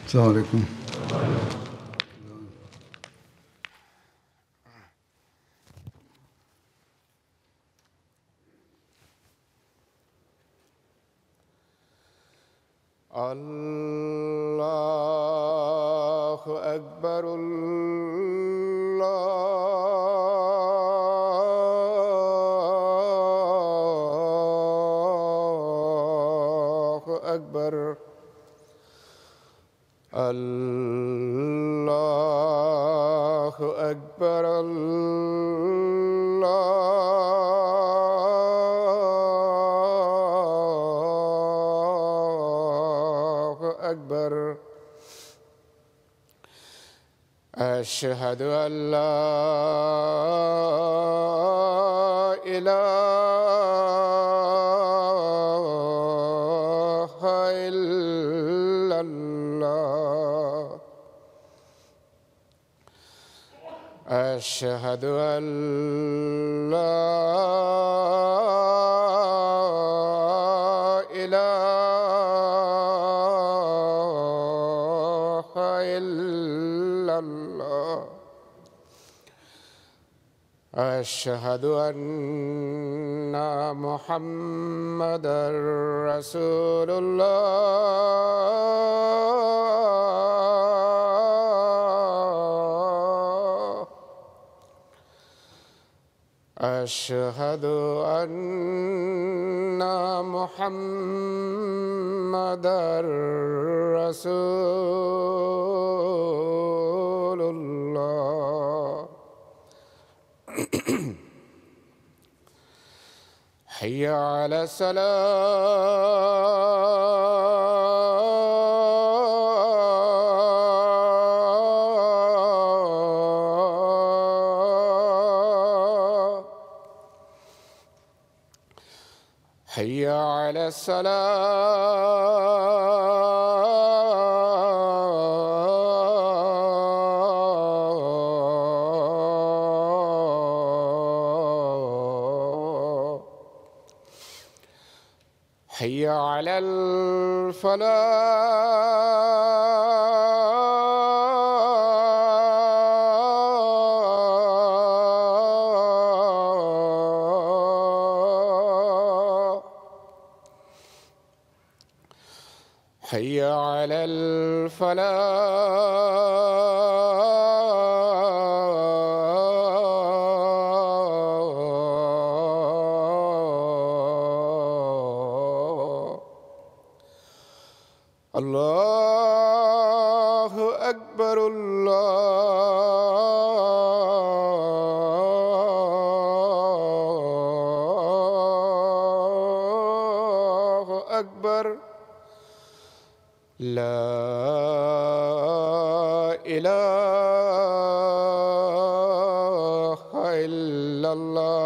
السلام علیکم. الله أكبر الله أكبر الله أكبر الله أكبر أشهد أن لا إله إلا الله أشهد أن لا إله إلا الله أشهد أن محمدا رسول الله أشهد أن محمدا رسول الله حي على الصلاة حي على الصلاة حي على الفلاح حي على الفلاح الله أكبر الله أكبر لا إله إلا الله.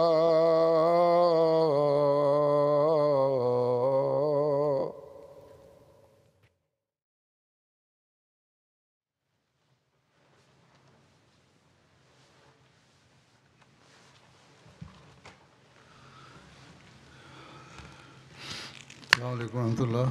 السلام علیکم ورحمۃ اللہ.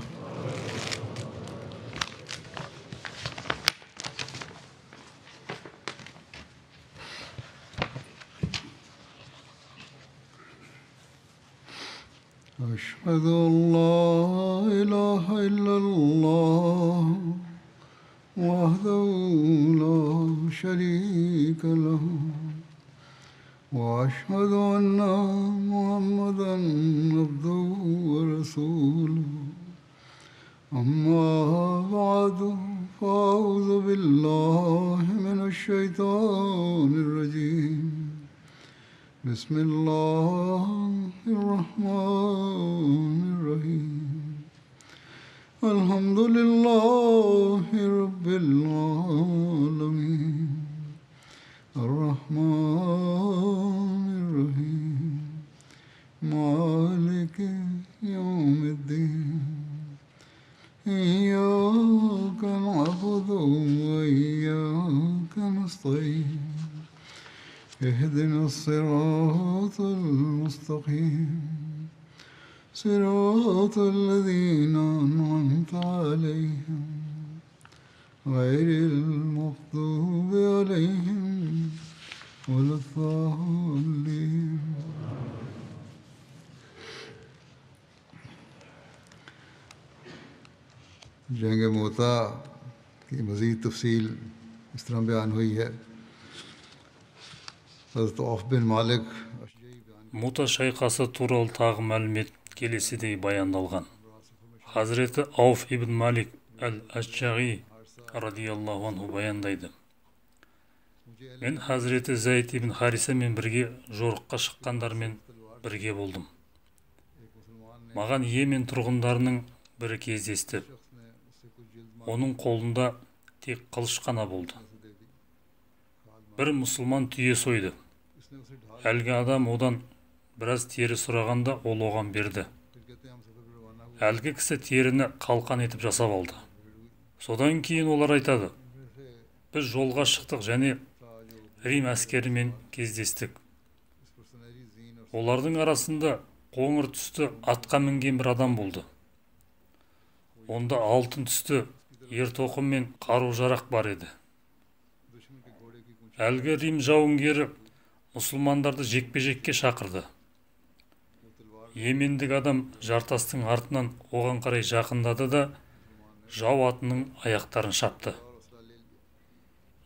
أشهد أن لا إله إلا الله وحده لا شريك له وأشهد أن محمدا عبده ورسوله أما بعد فأعوذ بالله من الشيطان الرجيم بسم الله الرحمن الرحيم الحمد لله رب العالمين الرحمن الرحيم مالك يوم الدين إياك نعبد وإياك نستعين اهدنا الصراط المستقيم صراط الذين أنعمت عليهم غير المغضوب عليهم ولا الضالين. جنگ موتا کی مزید تفصیل اس طرح بیان ہوئی ہے. حضرت عوف بن مالک Мута шайқасы туралы тағы мәлімет келесідей баяндалған. Хазіреті Ауф ибн Малик әл-Ашжағи радиаллаху анху баяндайды. Мен Хазіреті Зайд ибн Харисамен бірге жорыққа шыққандармен бірге болдым. Маған Йемен тұрғындарының бірі кездесті. Оның қолында тек қылыш қана болды. Бір мұсылман түйе сойды. Әлгі адам одан біраз тері сұрағанда ол оған берді. Әлгі кісі теріні қалқан етіп жасап алды. Содан кейін олар айтады: біз жолға шықтық және Рим әскерімен кездестік. Олардың арасында қоңыр түсті атқа мінген бір адам болды. Онда алтын түсті ертоқым мен қару-жарақ бар еді. Әлгі Рим жауынгері мұсылмандарды жекпе-жекке шақырды. Йемендік адам жартастың артынан оған қарай жақындады да жау атының аяқтарын шапты.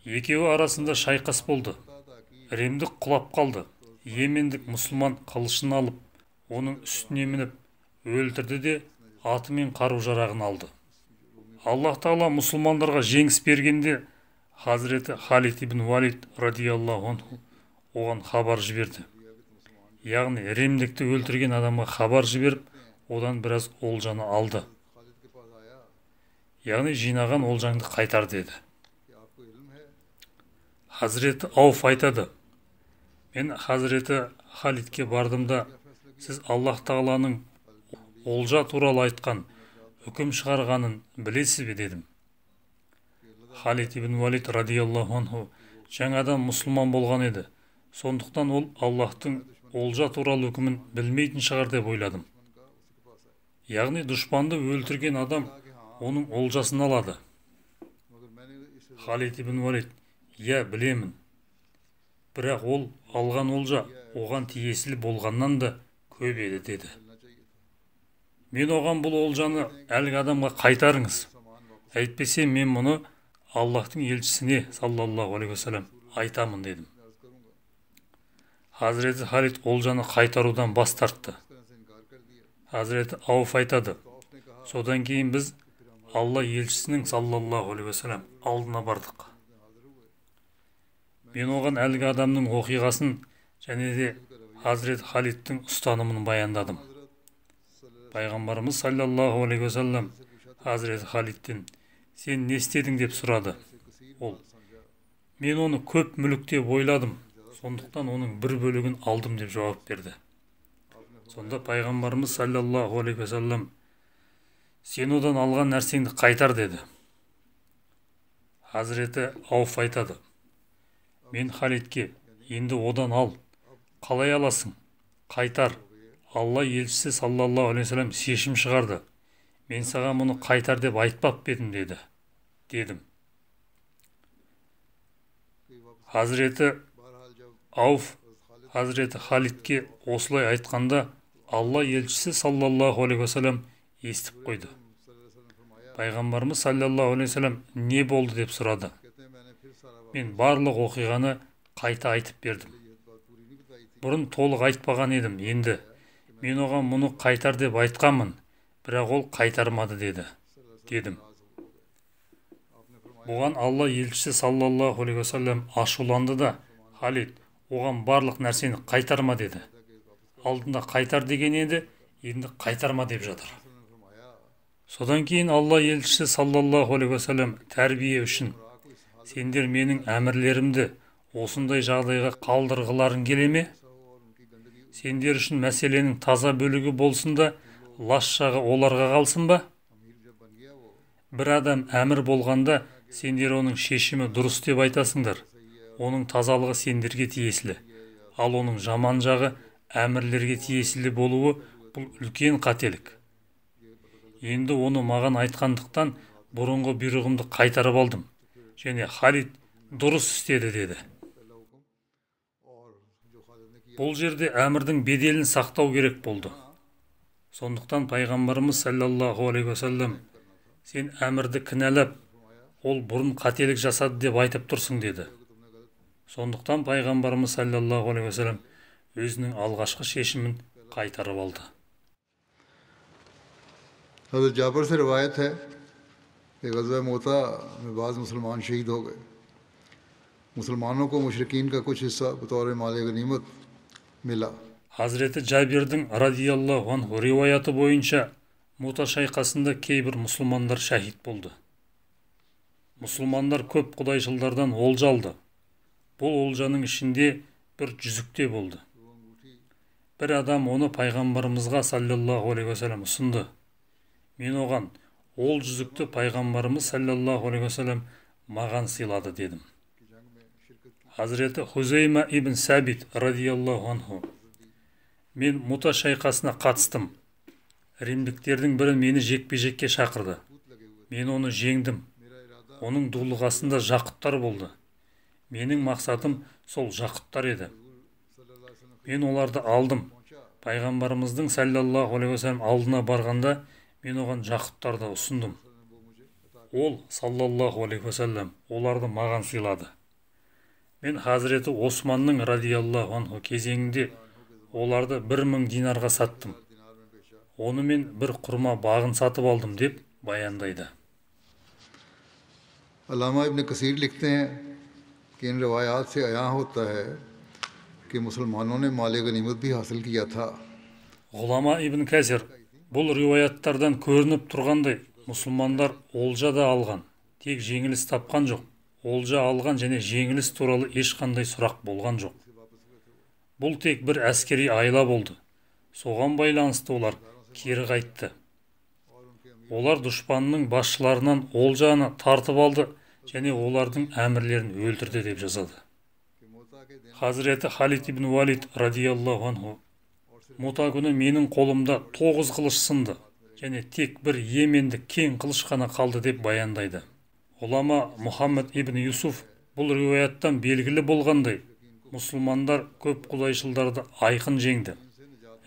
Екеуі арасында шайқас болды. Римдік құлап қалды. Йемендік мұсылман қылышын алып, оның үстіне мініп, өлтірді де аты мен қару-жарағын алды. Аллаһ тағала мұсылмандарға жеңіс бергенде Хазіреті Халид ибн Валид радиаллаху анху оған хабар жіберді. Яғни римдікті өлтірген адамға хабар жіберіп, одан біраз олжаны алды. Яғни жинаған олжаңды қайтар деді. Хазіреті Ауф айтады: мен Хазіреті Халидке бардым да, сіз Аллаһ тағаланың олжа туралы айтқан үкім шығарғанын білесіз бе дедім. Халид ибн Валид радиаллаху анху жаңадан мұсылман болған еді. Сондықтан ол Аллаһтың олжа туралы үкімін білмейтін шығар деп ойладым. Яғни дұшпанды өлтірген адам оның олжасын алады. Халид ибн Валид: иә, білемін. Бірақ ол алған олжа оған тиесілі болғаннан да көп еді деді. Мен оған бұл олжаны әлгі адамға қайтарыңыз. Әйтпесе мен мұны Аллаһтың елшісіне саллаллаху алейхи уассалам айтамын дедім. Хазіреті Халид олжаны қайтарудан бас тартты. Хазіреті Ауф айтады: содан кейін біз Алла елшісінің саллаллаху алейхи уассалам алдына бардық. Мен оған әлгі адамның оқиғасын және де Хазіреті Халидтің ұстанымын баяндадым. Пайғамбарымыз саллаллаху алейхи уассалам Хазіреті Халидтен: сен не істедің деп сұрады. Ол: мен оны көп мүлік деп ойладым, сондықтан оның бір бөлігін алдым деп жауап берді. Сонда пайғамбарымыз саллаллаху алейхи уассалам: сен одан алған нәрсеңді қайтар деді. Хазіреті Ауф айтады: мен Халидке: енді одан ал, қалай аласың? Қайтар. Алла елшісі саллаллаху алейхи уассалам шешім шығарды. Мен саған мұны қайтар деп айтпап едім деді. Дедім. Хазіреті Ауф Хазіреті Халидке осылай айтқанда Алла елшісі саллаллаху алейхи уассалам естіп қойды. Пайғамбарымыз саллаллаху алейхи уассалам не болды деп сұрады. Мен барлық оқиғаны қайта айтып бердім. Бұрын толық айтпаған едім, енді мен оған мұны қайтар деп айтқанмын, бірақ ол қайтармады деді. Дедім. Бұған Алла елшісі саллаллаху алейхи уассалам ашуланды да, Халид, оған барлық нәрсені қайтарма деді. Алдында қайтар деген еді, енді қайтарма деп жатыр. Содан кейін Алла елшісі саллаллаху алейхи уассалам тәрбие үшін сендер менің әмірлерімді осындай жағдайға қалдырғыларың келе ме? Сендер үшін мәселенің таза бөлігі болсын да, лас жағы оларға қалсын ба? Бір адам әмір болғанда сендер оның шешімі дұрыс деп айтасыңдар. Оның тазалығы сендерге тиесілі. Ал оның жаман жағы әмірлерге тиесілі болуы бұл үлкен қателік. Енді оны маған айтқандықтан бұрынғы бұйрығымды қайтарып алдым. Және Халид дұрыс істеді деді. Бұл жерде әмірдің беделін сақтау керек болды. Сондықтан пайғамбарымыз саллаллаху алейхи уассалам, сен әмірді кінәлап, ол бұрын қателік жасады деп айтып тұрсың деді. Сондықтан пайғамбарымыз саллаллаху алейхи уассалам өзінің алғашқы шешімін қайтарып алды. Хазрат Жабир се риваят है कि ग़ज़वा मोता में बाज़ मुसलमान शहीद हो गए। मुसलमानों को मुशरिकीन का कुछ हिस्सा बतौर माल गनीमत मिला। Хазіреті Жабирдің радиаллаху анху риуаяты бойынша Мута шайқасында кейбір мұсылмандар шәһид болды. Мұсылмандар көп құдайшылдардан олжа алды. Бұл олжаның ішінде бір жүзік те болды. Бір адам оны пайғамбарымызға саллаллаху алейхи уассалам ұсынды. Мен оған ол жүзікті пайғамбарымыз саллаллаху алейхи уассалам маған сыйлады дедім. Хазіреті Хузейма ибн Сәбит радиаллаху анху, мен Мута шайқасына қатыстым. Римдіктердің бірі мені жекпе-жекке шақырды. Мен оны жеңдім. Оның дулығасында жақұттар болды. Менің мақсатым сол жақұттар еді. Мен оларды алдым. Пайғамбарымыздың саллаллаху алейхи уассалам алдына барғанда мен оған жақұттарды ұсындым. Ол саллаллаху алейхи уассалам оларды маған сыйлады. Мен Хазіреті Османның радиаллаху анху кезеңінде оларды 1000 динарға саттым. Оны мен бір құрма бағын сатып алдым деп баяндайды. Аллама ибн Касир लिखते हैं कि इन रिवायात से आया होता है कि मुसलमानों ने माल गनीमत भी हासिल किया था. Ғұлама ибн Касир, бұл риуаяттардан көрініп тұрғандай, мұсылмандар олжа да алған, тек жеңіліс тапқан жоқ. Олжа алған және жеңіліс туралы ешқандай сұрақ болған жоқ. Бұл тек бір әскери айла болды. Соған байланысты олар кері қайтты. Олар дұшпанның басшыларынан олжаны тартып алды және олардың әмірлерін өлтірді деп жазады. Хазіреті Халид ибн Уалид радиаллаху анху, Мута күні менің қолымда 9 қылыш сынды және тек бір йемендік кең қылыш қана қалды деп баяндайды. Ғұлама Мұхаммед ибн Юсуф бұл риуаяттан белгілі болғандай, мұсылмандар көп құдайшылдарды айқын жеңді.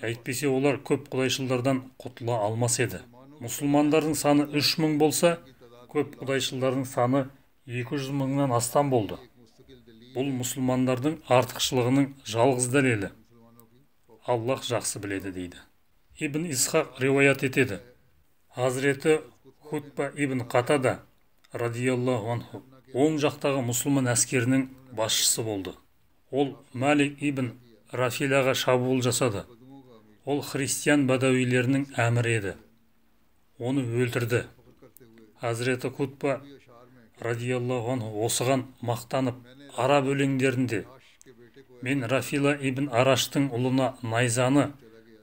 Әйтпесе олар көп құдайшылдардан құтыла алмас еді. Мұсылмандардың саны 3000 болса, көп құдайшылдардың саны 200 мыңнан астам болды. Бұл мұсылмандардың артықшылығының жалғыз дәлелі. Аллах жақсы біледі дейді. Ибн Исхақ риуаят етеді. Хазіреті Хутба ибн Қатада радиаллаху анху оң жақтағы мұсылман әскерінің басшысы болды. Ол Малик ибн Рафилаға шабуыл жасады. Ол христиан бадауилерінің әмірі еді. Оны өлтірді. Хазіреті Хутба радиаллаху анху осыған мақтанып, араб өлеңдерінде мен Рафила ибн Араштың ұлына найзаны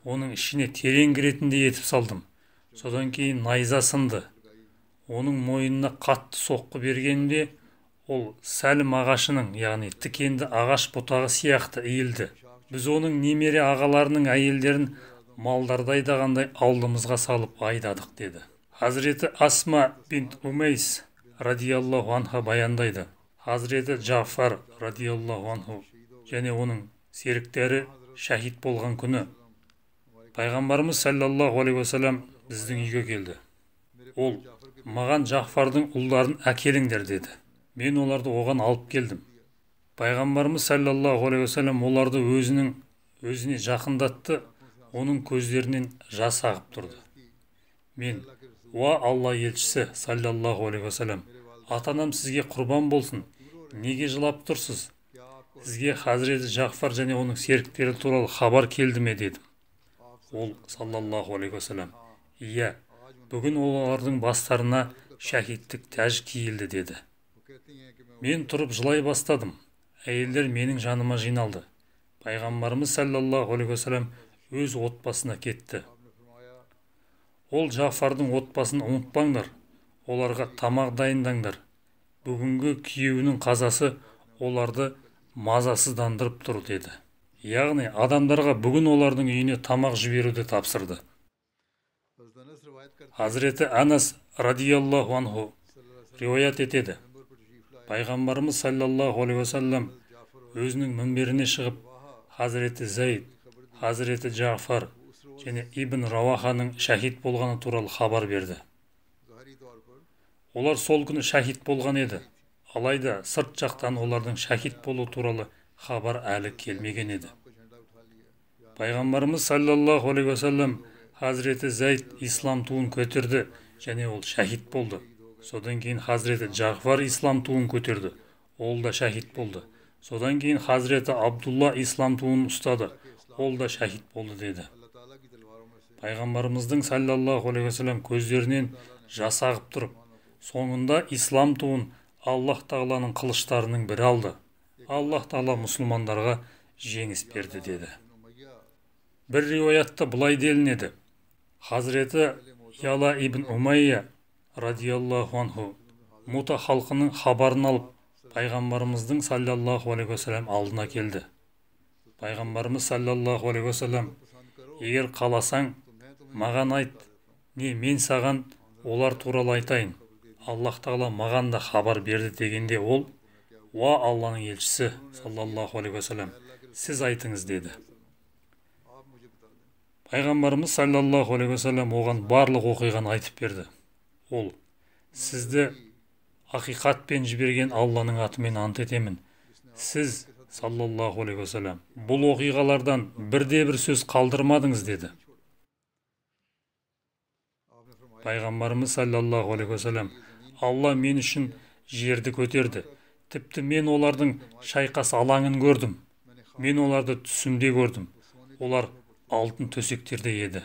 оның ішіне терең кіретіндей етіп салдым. Содан кейін найза сынды. Оның мойнына қатты соққы бергенде ол сәлім ағашының, яғни тікенді ағаш бұтағы сияқты иілді. Біз оның немере ағаларының әйелдерін малдарды айдағандай алдымызға салып айдадық деді. Хазіреті Асма бинт Умейс радиаллаху анха баяндайды. Хазіреті Жафар радиаллаху анху және оның серіктері шәһид болған күні пайғамбарымыз саллаллаху алейхи уассалам біздің үйге келді. Ол маған Жафардың ұлдарын әкеліңдер деді. Мен оларды оған алып келдім. Пайғамбарымыз саллаллаху алейхи уассалам оларды өзіне жақындатты, оның көздерінен жас ағып тұрды. Мен, уа Алла елшісі саллаллаху алейхи уассалам, ата-анам сізге құрбан болсын, неге жылап тұрсыз? Сізге Хазіреті Жафар және оның серіктері туралы хабар келді ме дедім. Ол саллаллаху алейхи уассалам, иә, бүгін олардың бастарына шәһидтік тәж киілді деді. Мен тұрып жылай бастадым. Әйелдер менің жаныма жиналды. Пайғамбарымыз саллаллаху алейхи уассалам өз отбасына кетті. Ол Жафардың отбасын ұмытпаңдар, оларға тамақ дайындаңдар. Бүгінгі күйеуінің қазасы оларды мазасыздандырып тұр деді. Яғни адамдарға бүгін олардың үйіне тамақ жіберуді тапсырды. Хазіреті Анас радиаллаху анху риуаят етеді. Пайғамбарымыз саллаллаху алейхи уассалам өзінің мінберіне шығып, Хазіреті Зайд, Хазіреті Жағфар және Ибн Рауаханың шәһид болғаны туралы хабар берді. Олар сол күні шәһид болған еді. Алайда сырт жақтан олардың шәһид болу туралы хабар әлі келмеген еді. Пайғамбарымыз саллаллаху алейхи уассалам Хазіреті Зайд ислам туын көтерді және ол шәһид болды. Содан кейін Хазіреті Жағфар ислам туын көтерді, ол да шәһид болды. Содан кейін Хазіреті Абдулла ислам туын ұстады, ол да шәһид болды деді. Пайғамбарымыздың саллаллаху алейхи уассалам көздерінен жас ағып тұрып, соңында ислам туын Аллах тағаланың қылыштарының бірі алды. Аллах тағала мұсылмандарға жеңіс берді деді. Бір риуаятта былай делінеді. Хазіреті Яла ибн Умайя радиаллаху анху Мута халқының хабарын алып, пайғамбарымыздың саллаллаху алейхи уассалам алдына келді. Пайғамбарымыз саллаллаху алейхи уассалам, егер қаласаң, маған айт, не мен саған олар туралы айтайын. Аллах тағала маған да хабар берді дегенде ол, уа Алланың елшісі саллаллаху алейхи уассалам, сіз айтыңыз деді. Пайғамбарымыз саллаллаху алейхи уассалам оған барлық оқиғаны айтып берді. Ол, сізді ақиқатпен жіберген Алланың атымен ант етемін. Сіз саллаллаху алейхи уассалам бұл оқиғалардан бірде бір сөз қалдырмадыңыз деді. Пайғамбарымыз саллаллаху алейхи уассалам, Алла мен үшін жерді көтерді. Тіпті мен олардың шайқас алаңын көрдім. Мен оларды түсімде көрдім. Олар алтын төсектерде еді.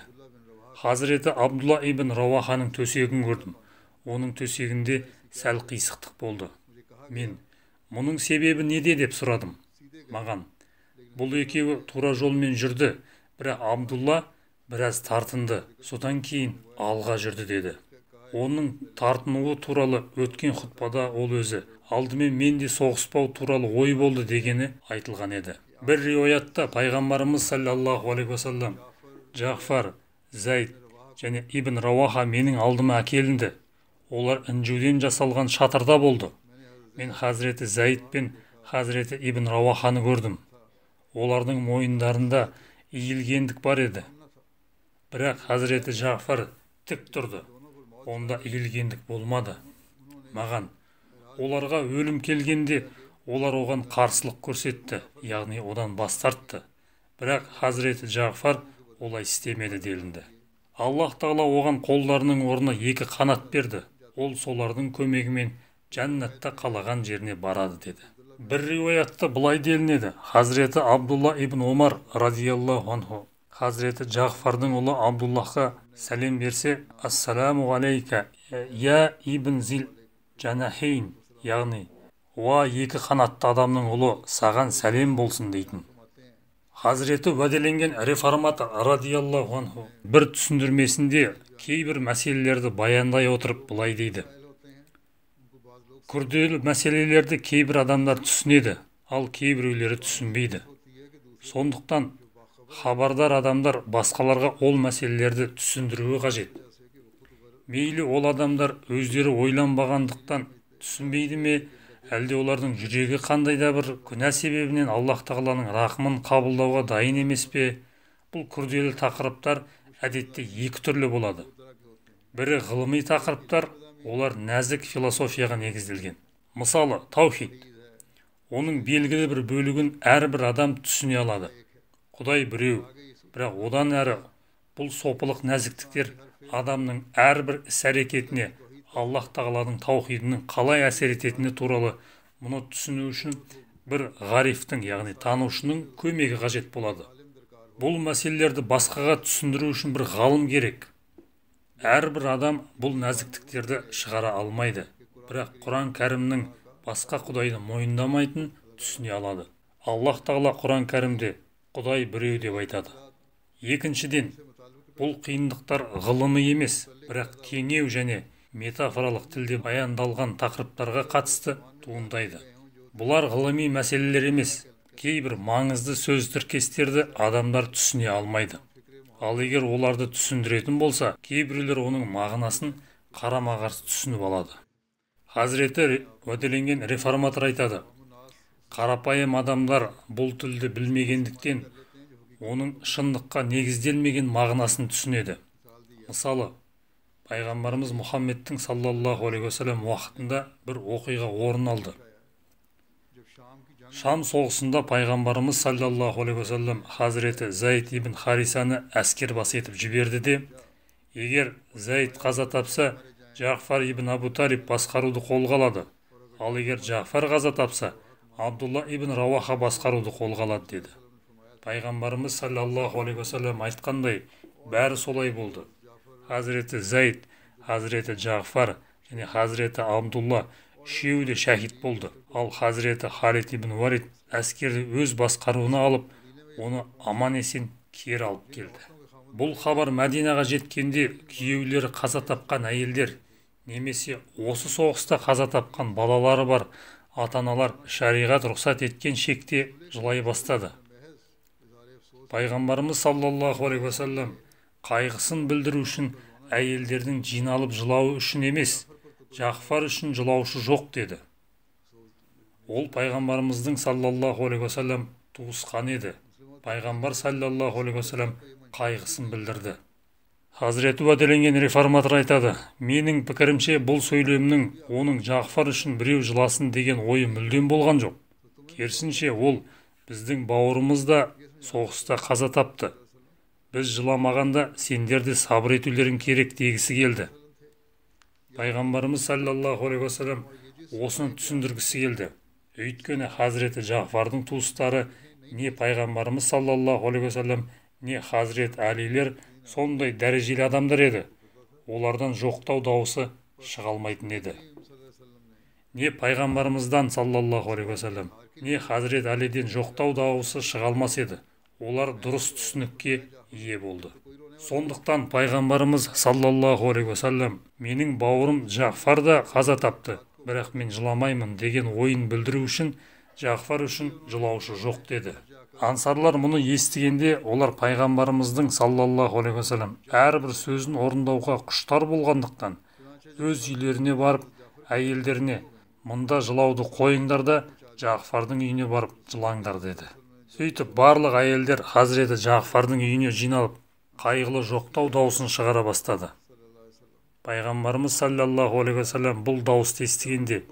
Хазіреті Абдулла ибн Рауаханың төсегін көрдім. Оның төсегінде сәл қисықтық болды. Мен, мұның себебі неде деп сұрадым. Маған, бұл екеуі тура жолмен жүрді, бірақ Абдулла біраз тартынды, содан кейін алға жүрді деді. Оның тартынуы туралы өткен хұтпада ол өзі, алдымен мен де соғыспау туралы ой болды дегені айтылған еді. Бір риуаятта пайғамбарымыз саллаллаху алейхи уассалам, Жағфар, Зайд және Ибн Рауаха менің алдыма әкелінді. Олар інжуден жасалған шатырда болды. Мен Хазіреті Зайд пен Хазіреті Ибн Рауаханы көрдім. Олардың мойындарында иілгендік бар еді. Бірақ Хазіреті Жағфар тік тұрды. Онда иілгендік болмады. Маған, оларға өлім келгенде олар оған қарсылық көрсетті, яғни одан бас тартты. Бірақ Хазіреті Жағфар олай істемеді делінді. Аллах тағала оған қолдарының орнына екі қанат берді. Ол солардың көмегімен жәннатта қалаған жеріне барады деді. Бір риуаятта былай делінеді. Хазіреті Абдулла ибн Омар радиаллаху анху Хазіреті Жағфардың ұлы Абдуллахқа сәлем берсе, ассаламу алейка я ибн зил жанахейн, яғни уа екі қанатты адамның ұлы, саған сәлем болсын дейтін. Хазіреті уәделенген реформатор радиаллаху анху бір түсіндірмесінде кейбір мәселелерді баяндай отырып былай дейді. Күрделі мәселелерді кейбір адамдар түсінеді, ал кейбіреулері түсінбейді. Сондықтан хабардар адамдар басқаларға ол мәселелерді түсіндіруі қажет. Мейлі ол адамдар өздері ойланбағандықтан түсінбейді ме, әлде олардың жүрегі қандай да бір күнә себебінен Аллах тағаланың рахымын қабылдауға дайын емес пе? Бұл күрделі тақырыптар әдетте екі түрлі болады. Бірі ғылыми тақырыптар, олар нәзік философияға негізделген. Мысалы, таухид. Оның белгілі бір бөлігін әрбір адам түсіне алады. Құдай біреу, бірақ одан әрі бұл сопылық нәзіктіктер адамның әрбір іс-әрекетіне Аллах тағаланың таухидінің қалай әсер ететіні туралы мұны түсіну үшін бір ғарифтің, яғни танушының көмегі қажет болады. Бұл мәселелерді басқаға түсіндіру үшін бір ғалым керек. Әрбір адам бұл нәзіктіктерді шығара алмайды, бірақ Құран Кәрімнің басқа құдайды мойындамайтын түсіне алады. Аллах тағала Құран Кәрімде Құдай біреу деп айтады. Екіншіден, бұл қиындықтар ғылыми емес, бірақ теңеу және метафоралық тілде баяндалған тақырыптарға қатысты туындайды. Бұлар ғылыми мәселелер емес, кейбір маңызды сөз тіркестерді адамдар түсіне алмайды. Ал егер оларды түсіндіретін болса, кейбіреулер оның мағынасын қарама-қарсы түсініп алады. Хазіреті уәделенген реформатор айтады: қарапайым адамдар бұл тілді білмегендіктен оның шындыққа негізделмеген мағынасын түсінеді. Мысалы, пайғамбарымыз Мұхаммедтің саллаллаху алейхи уассалам уақытында бір оқиға орын алды. Шам соғысында пайғамбарымыз саллаллаху алейхи уассалам хазіреті Зайд ибн Харисаны әскер басы етіп жіберді де, егер Зайд қаза тапса, Жағфар ибн Абу Талиб басқаруды қолға алады, ал егер Жағфар қаза тапса, Абдулла ибн Рауаха басқаруды қолға алады деді. Пайғамбарымыз саллаллаху алейхи уассалам айтқандай, бәрі солай болды. Хазіреті Зайд, хазіреті Жағфар және хазіреті Абдулла үшеуі де шәһид болды. Ал хазіреті Халид ибн Уалид әскерді өз басқаруына алып, оны аман-есен кері алып келді. Бұл хабар Мәдинаға жеткенде күйеулері қаза тапқан әйелдер немесе осы соғыста қаза тапқан балалары бар ата-аналар шариғат рұқсат еткен шекте жылай бастады. Пайғамбарымыз саллаллаху алейхи уассалам қайғысын білдіру үшін әйелдердің жиналып жылауы үшін емес, Жағфар үшін жылаушы жоқ деді. Ол пайғамбарымыздың саллаллаху алейхи уассалам туысқаны еді. Пайғамбар саллаллаху алейхи уассалам қайғысын білдірді. Хазіреті уәделенген реформатор айтады: менің пікірімше, бұл сөйлемнің оның Жағфар үшін біреу жыласын деген ойы мүлдем болған жоқ. Керісінше, ол біздің бауырымыз да соғыста қаза тапты. Біз жыламағанда сендер де сабыр етулерің керек дегісі келді. Пайғамбарымыз саллаллаху алейхи уассалам осыны түсіндіргісі келді. Өйткені хазіреті Жағфардың туыстары не пайғамбарымыз саллаллаху алейхи уассалам, не хазірет Әлилер сондай дәрежелі адамдар еді. Олардан жоқтау дауысы шыға алмайтын еді. Не пайғамбарымыздан саллаллаху алейхи уассалам, не хазірет Әлиден жоқтау дауысы шыға алмас еді. Олар дұрыс түсінікке ие болды. Сондықтан пайғамбарымыз саллаллаху алейхи уассалам менің бауырым Жағфар да қаза тапты, бірақ мен жыламаймын деген ойын білдіру үшін Жағфар үшін жылаушы жоқ деді. Ансарлар мұны естігенде олар пайғамбарымыздың саллаллаху алейхи уассалам әрбір сөзін орындауға құштар болғандықтан өз үйлеріне барып әйелдеріне мұнда жылауды қойыңдар да Жағфардың үйіне барып жылаңдар деді. Сөйтіп барлық әйелдер хазіреті Жағфардың үйіне жиналып қайғылы жоқтау даусын шығара бастады. Пайғамбарымыз саллаллаху алейхи уассалам бұл дауысты естігенде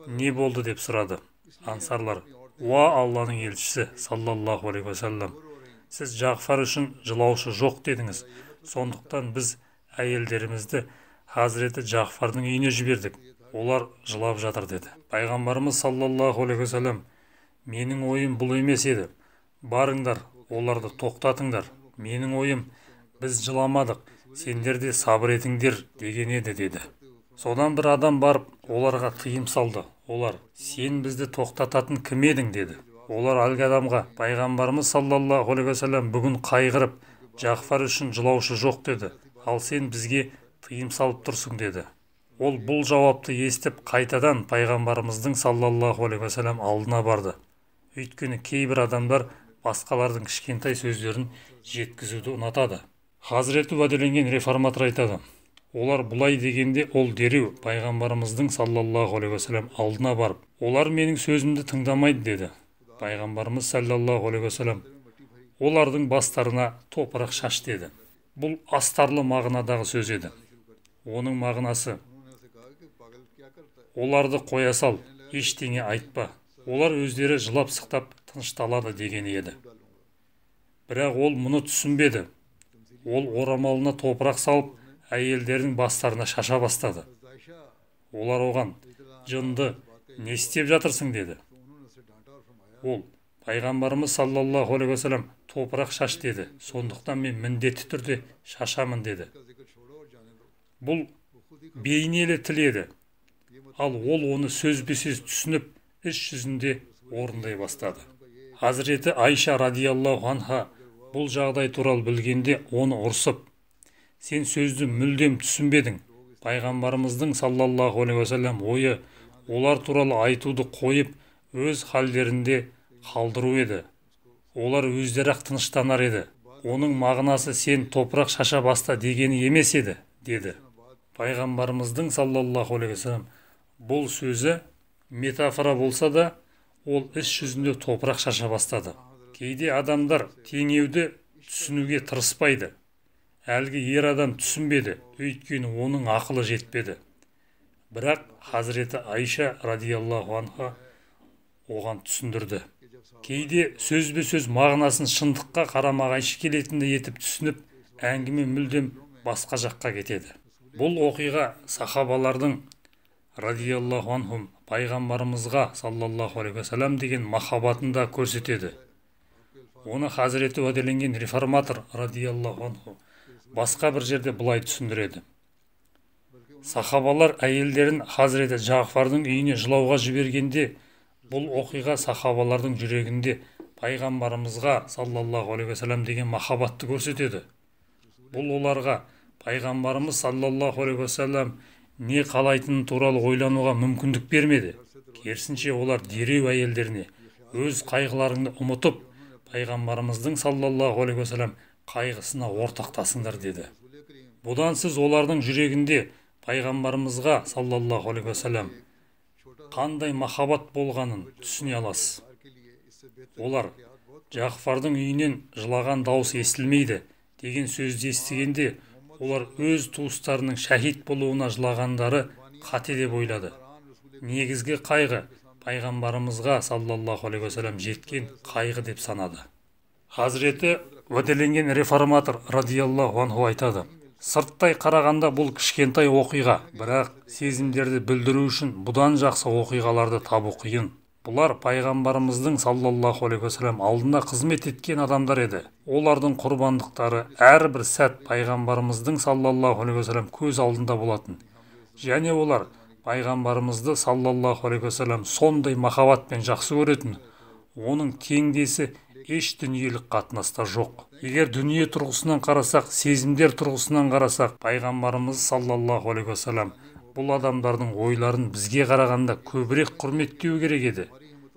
не болды деп сұрады. Ансарлар: уа Алланың елшісі саллаллаху алейхи уассалам, сіз Жағфар үшін жылаушы жоқ дедіңіз, сондықтан біз әйелдерімізді хазіреті Жағфардың үйіне жібердік, олар жылап жатыр деді. Пайғамбарымыз саллаллаху алейхи уассалам: менің ойым бұл емес еді, барыңдар, оларды тоқтатыңдар, менің ойым біз жыламадық, сендер де сабыр етіңдер деген еді деді. Содан бір адам барып оларға тыйым салды. Олар: сен бізді тоқтататын кім едің деді. Олар әлгі адамға: пайғамбарымыз саллаллаху алейхи уассалам бүгін қайғырып Жағфар үшін жылаушы жоқ деді, ал сен бізге тыйым салып тұрсың деді. Ол бұл жауапты естіп қайтадан пайғамбарымыздың саллаллаху алейхи уассалам алдына барды. Өйткені кейбір адамдар басқалардың кішкентай сөздерін жеткізуді ұнатады. Хазіреті уәделенген реформатор айтады: олар бұлай дегенде ол дереу пайғамбарымыздың саллаллаху алейхи уассалам алдына барып, олар менің сөзімді тыңдамайды деді. Пайғамбарымыз саллаллаху алейхи уассалам олардың бастарына топырақ шаш деді. Бұл астарлы мағынадағы сөз еді. Оның мағынасы: оларды қоя сал, ештеңе айтпа, олар өздері жылап сықтап тынышталады дегені еді. Бірақ ол мұны түсінбеді. Ол орамалына топырақ салып, әйелдердің бастарына шаша бастады. Олар оған: жынды, не істеп жатырсың деді. Ол: пайғамбарымыз саллаллаху алейхи уассалам топырақ шаш деді, сондықтан мен міндетті түрде шашамын деді. Бұл бейнелі тіл еді, ал ол оны сөзбе-сөз түсініп, іс жүзінде орындай бастады. Хазіреті Айша радиаллаху анха бұл жағдай туралы білгенде оны ұрсып: сен сөзді мүлдем түсінбедің, пайғамбарымыздың саллаллаху алейхи уассалам ойы олар туралы айтуды қойып, өз халдерінде қалдыру еді. Олар өздері-ақ тыныштанар еді. Оның мағынасы сен топырақ шаша баста дегені емес еді деді. Пайғамбарымыздың саллаллаху алейхи уассалам Бұл сөзі метафора болса да, ол іс жүзінде топырақ шаша бастады. Кейде адамдар теңеуді түсінуге тырыспайды. Әлгі ер адам түсінбеді, өйткені оның ақылы жетпеді. Бірақ Хазіреті Айша радиаллаху анха оған түсіндірді. Кейде сөзбе-сөз мағынасын шындыққа қарама-қайшы келетіндей етіп түсініп, әңгіме мүлдем басқа жаққа кетеді. Бұл оқиға сахабалардың радиаллаху анхум пайғамбарымызға саллаллаху алейхи уассалам деген махаббатын да көрсетеді. Оны Хазіреті уәделенген реформатор радиаллаху анху басқа бір жерде былай түсіндіреді. Сахабалар әйелдерін Хазіреті Жағфардың үйіне жылауға жібергенде, бұл оқиға сахабалардың жүрегінде пайғамбарымызға саллаллаху алейхи уассалам деген махаббатты көрсетеді. Бұл оларға пайғамбарымыз саллаллаху алейхи уассалам не қалайтыны туралы ойлануға мүмкіндік бермеді. Керісінше, олар дереу әйелдеріне өз қайғыларыңды ұмытып, пайғамбарымыздың саллаллаху алейхи уассалам қайғысына ортақтасыңдар деді. Бұдан сіз олардың жүрегінде пайғамбарымызға саллаллаху алейхи уассалам қандай махаббат болғанын түсіне аласыз. Олар Жағфардың үйінен жылаған дауыс естілмейді деген сөзді естігенде, олар өз туыстарының шәһид болуына жылағандары қате деп ойлады. Негізгі қайғы пайғамбарымызға саллаллаху алейхи уассалам жеткен қайғы деп санады. Хазіреті уәделенген реформатор радиаллаху анху айтады: сырттай қарағанда бұл кішкентай оқиға, бірақ сезімдерді білдіру үшін бұдан жақсы оқиғаларды табу қиын. Бұлар пайғамбарымыздың саллаллаху алейхи уассалам алдында қызмет еткен адамдар еді. Олардың құрбандықтары әрбір сәт пайғамбарымыздың саллаллаху алейхи уассалам көз алдында болатын. Және олар пайғамбарымызды саллаллаху алейхи уассалам сондай махаббатпен жақсы көретін, оның теңдесі еш дүниелік қатынаста жоқ. Егер дүние тұрғысынан қарасақ, сезімдер тұрғысынан қарасақ, пайғамбарымыз саллаллаху алейхи уассалам бұл адамдардың ойларын бізге қарағанда көбірек құрметтеу керек еді.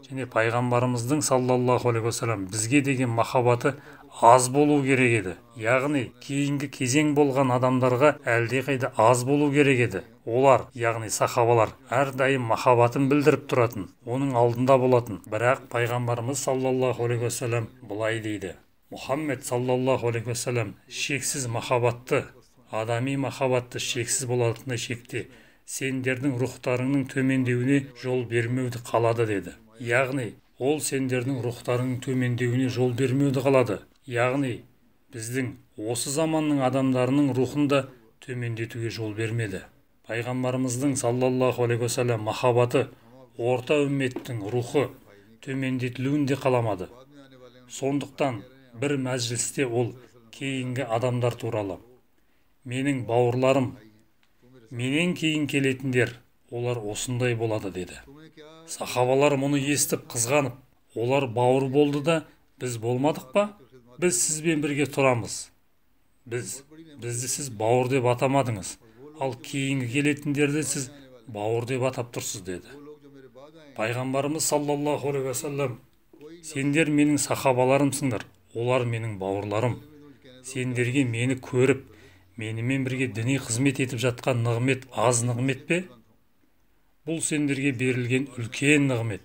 Және пайғамбарымыздың саллаллаху алейхи уассалам бізге деген махаббаты аз болу керек еді. Яғни кейінгі кезең болған адамдарға әлдеқайда аз болу керек еді. Олар, яғни сахабалар, әрдайым махаббатын білдіріп тұратын, оның алдында болатын. Бірақ пайғамбарымыз саллаллаху алейхи уассалам былай дейді: Мұхаммед саллаллаху алейхи уассалам шексіз махаббатты, адами махаббатты шексіз болатындай шекте сендердің рухтарыңның төмендеуіне жол бермеуді қалады деді. Яғни ол сендердің рухтарыңның төмендеуіне жол бермеуді қалады. Яғни біздің осы заманның адамдарының рухын да төмендетуге жол бермеді. Пайғамбарымыздың саллаллаху алейхи уассалам махаббаты орта үмметтің рухы төмендетілуін де қаламады. Сондықтан бір мәжілісте ол кейінгі адамдар туралы: менің бауырларым, менен кейін келетіндер, олар осындай болады деді. Сахабалар мұны естіп қызғанып, олар бауыр болды да, біз болмадық па? Біз сізбен бірге тұрамыз. Бізді сіз бауыр деп атамадыңыз, ал кейінгі келетіндерді сіз бауыр деп атап тұрсыз деді. Пайғамбарымыз саллаллаху алейхи уассалам: сендер менің сахабаларымсыңдар, олар менің бауырларым. Сендерге мені көріп, менімен бірге діни қызмет етіп жатқан нығмет аз нығмет пе? Бұл сендерге берілген үлкен нығмет.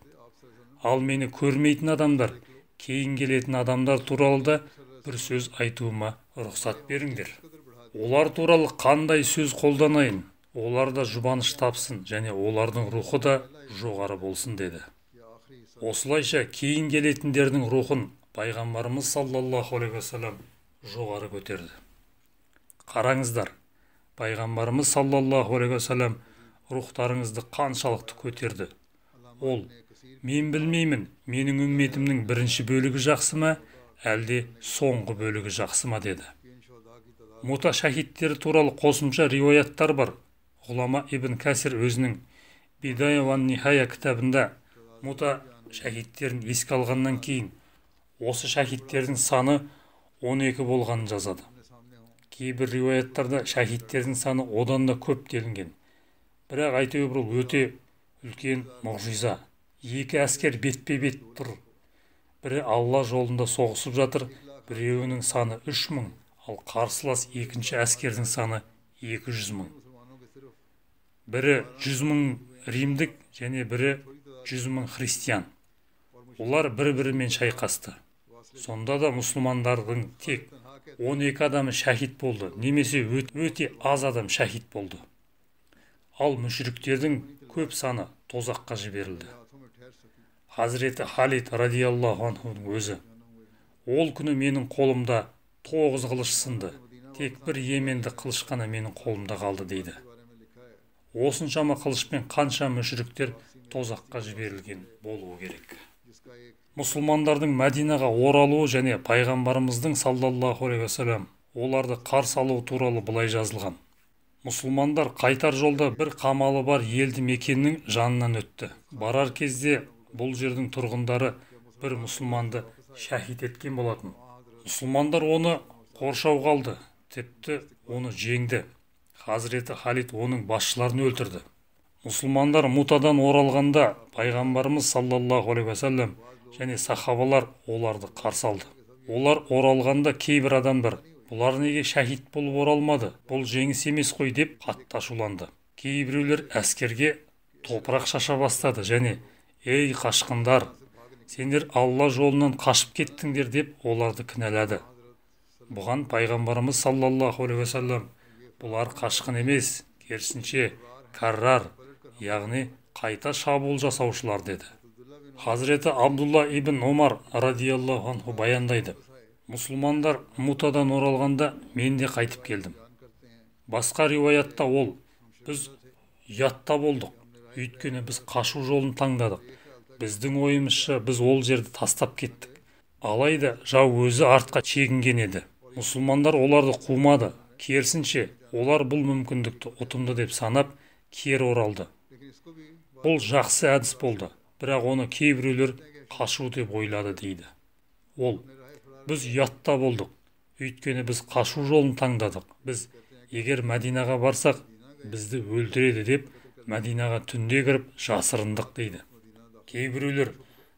Ал мені көрмейтін адамдар, кейін келетін адамдар туралы да бір сөз айтуыма рұқсат беріңдер. Олар туралы қандай сөз қолданайын, олар да жұбаныш тапсын және олардың рухы да жоғары болсын деді. Осылайша кейін келетіндердің рухын пайғамбарымыз саллаллаху алейхи уассалам жоғары көтерді. Қараңыздар, пайғамбарымыз саллаллаху алейхи уассалам рухтарыңызды қаншалықты көтерді. Ол: мен білмеймін, менің үмметімнің бірінші бөлігі жақсы ма, әлде соңғы бөлігі жақсы ма деді. Мута шахидтері туралы қосымша риуаяттар бар. Ғұлама Ибн Кәсір өзінің Бидая уан Нихая кітабында Мута шахидтерін еске алғаннан кейін осы шахидтердің саны 12 болғанын жазады. Кейбір риуаяттарда шахидтердің саны одан да көп делінген. Бірақ әйтеуір бұл өте үлкен мұғжиза. Екі әскер бетпе-бет тұр. Бірі Алла жолында соғысып жатыр, біреуінің саны 3000, ал қарсылас екінші әскердің саны 200 000. Бірі 100 мың римдік және бірі 100 мың христиан. Олар бір-бірімен шайқасты. Сонда да мұсылмандардың тек 12 адамы шәһид болды, немесе өте аз адам шәһид болды. Ал мүшриктердің көп саны тозаққа жіберілді. Хазіреті Халид радиаллаху анхудың өзі: ол күні менің қолымда 9 қылыш сынды, тек бір еменді қылыш қана менің қолымда қалды дейді. Осыншама қылышпен қанша мүшриктер тозаққа жіберілген болуы керек. Мұсылмандардың Мәдинаға оралуы және пайғамбарымыздың саллаллаху алейхи уассалам оларды қарсы алуы туралы былай жазылған. Мұсылмандар қайтар жолда бір қамалы бар елді мекеннің жанынан өтті. Барар кезде бұл жердің тұрғындары бір мұсылманды шәһид еткен болатын. Мұсылмандар оны қоршауға алды, тіпті оны жеңді. Хазіреті Халид оның басшыларын өлтірді. Мұсылмандар Мутадан оралғанда пайғамбарымыз саллаллаху алейхи уассалам және сахабалар оларды қарсы алды. Олар оралғанда кейбір адамдар: бұлар неге шәһид болып оралмады, бұл жеңіс емес қой деп қатты ашуланды. Кейбіреулер әскерге топырақ шаша бастады және: ей қашқындар, сендер Алла жолынан қашып кеттіңдер деп оларды кінәлады. Бұған пайғамбарымыз саллаллаху алейхи уассалам: бұлар қашқын емес, керісінше каррар, яғни қайта шабуыл жасаушылар деді. Хазіреті Абдулла ибн Омар радиаллаху анху баяндайды: мұсылмандар Мутадан оралғанда мен де қайтып келдім. Басқа риуаятта ол: біз ұятта болдық, өйткені біз қашу жолын таңдадық. Біздің ойымызша біз ол жерді тастап кеттік. Алайда жау өзі артқа шегінген еді. Мұсылмандар оларды қумады, керісінше олар бұл мүмкіндікті ұтымды деп санап кері оралды. Бұл жақсы әдіс болды, бірақ оны кейбіреулер қашу деп ойлады дейді. Ол: біз ұятта болдық, өйткені біз қашу жолын таңдадық. Біз егер Мәдинаға барсақ, бізді өлтіреді деп Мәдинаға түнде кіріп жасырындық дейді. Кейбіреулер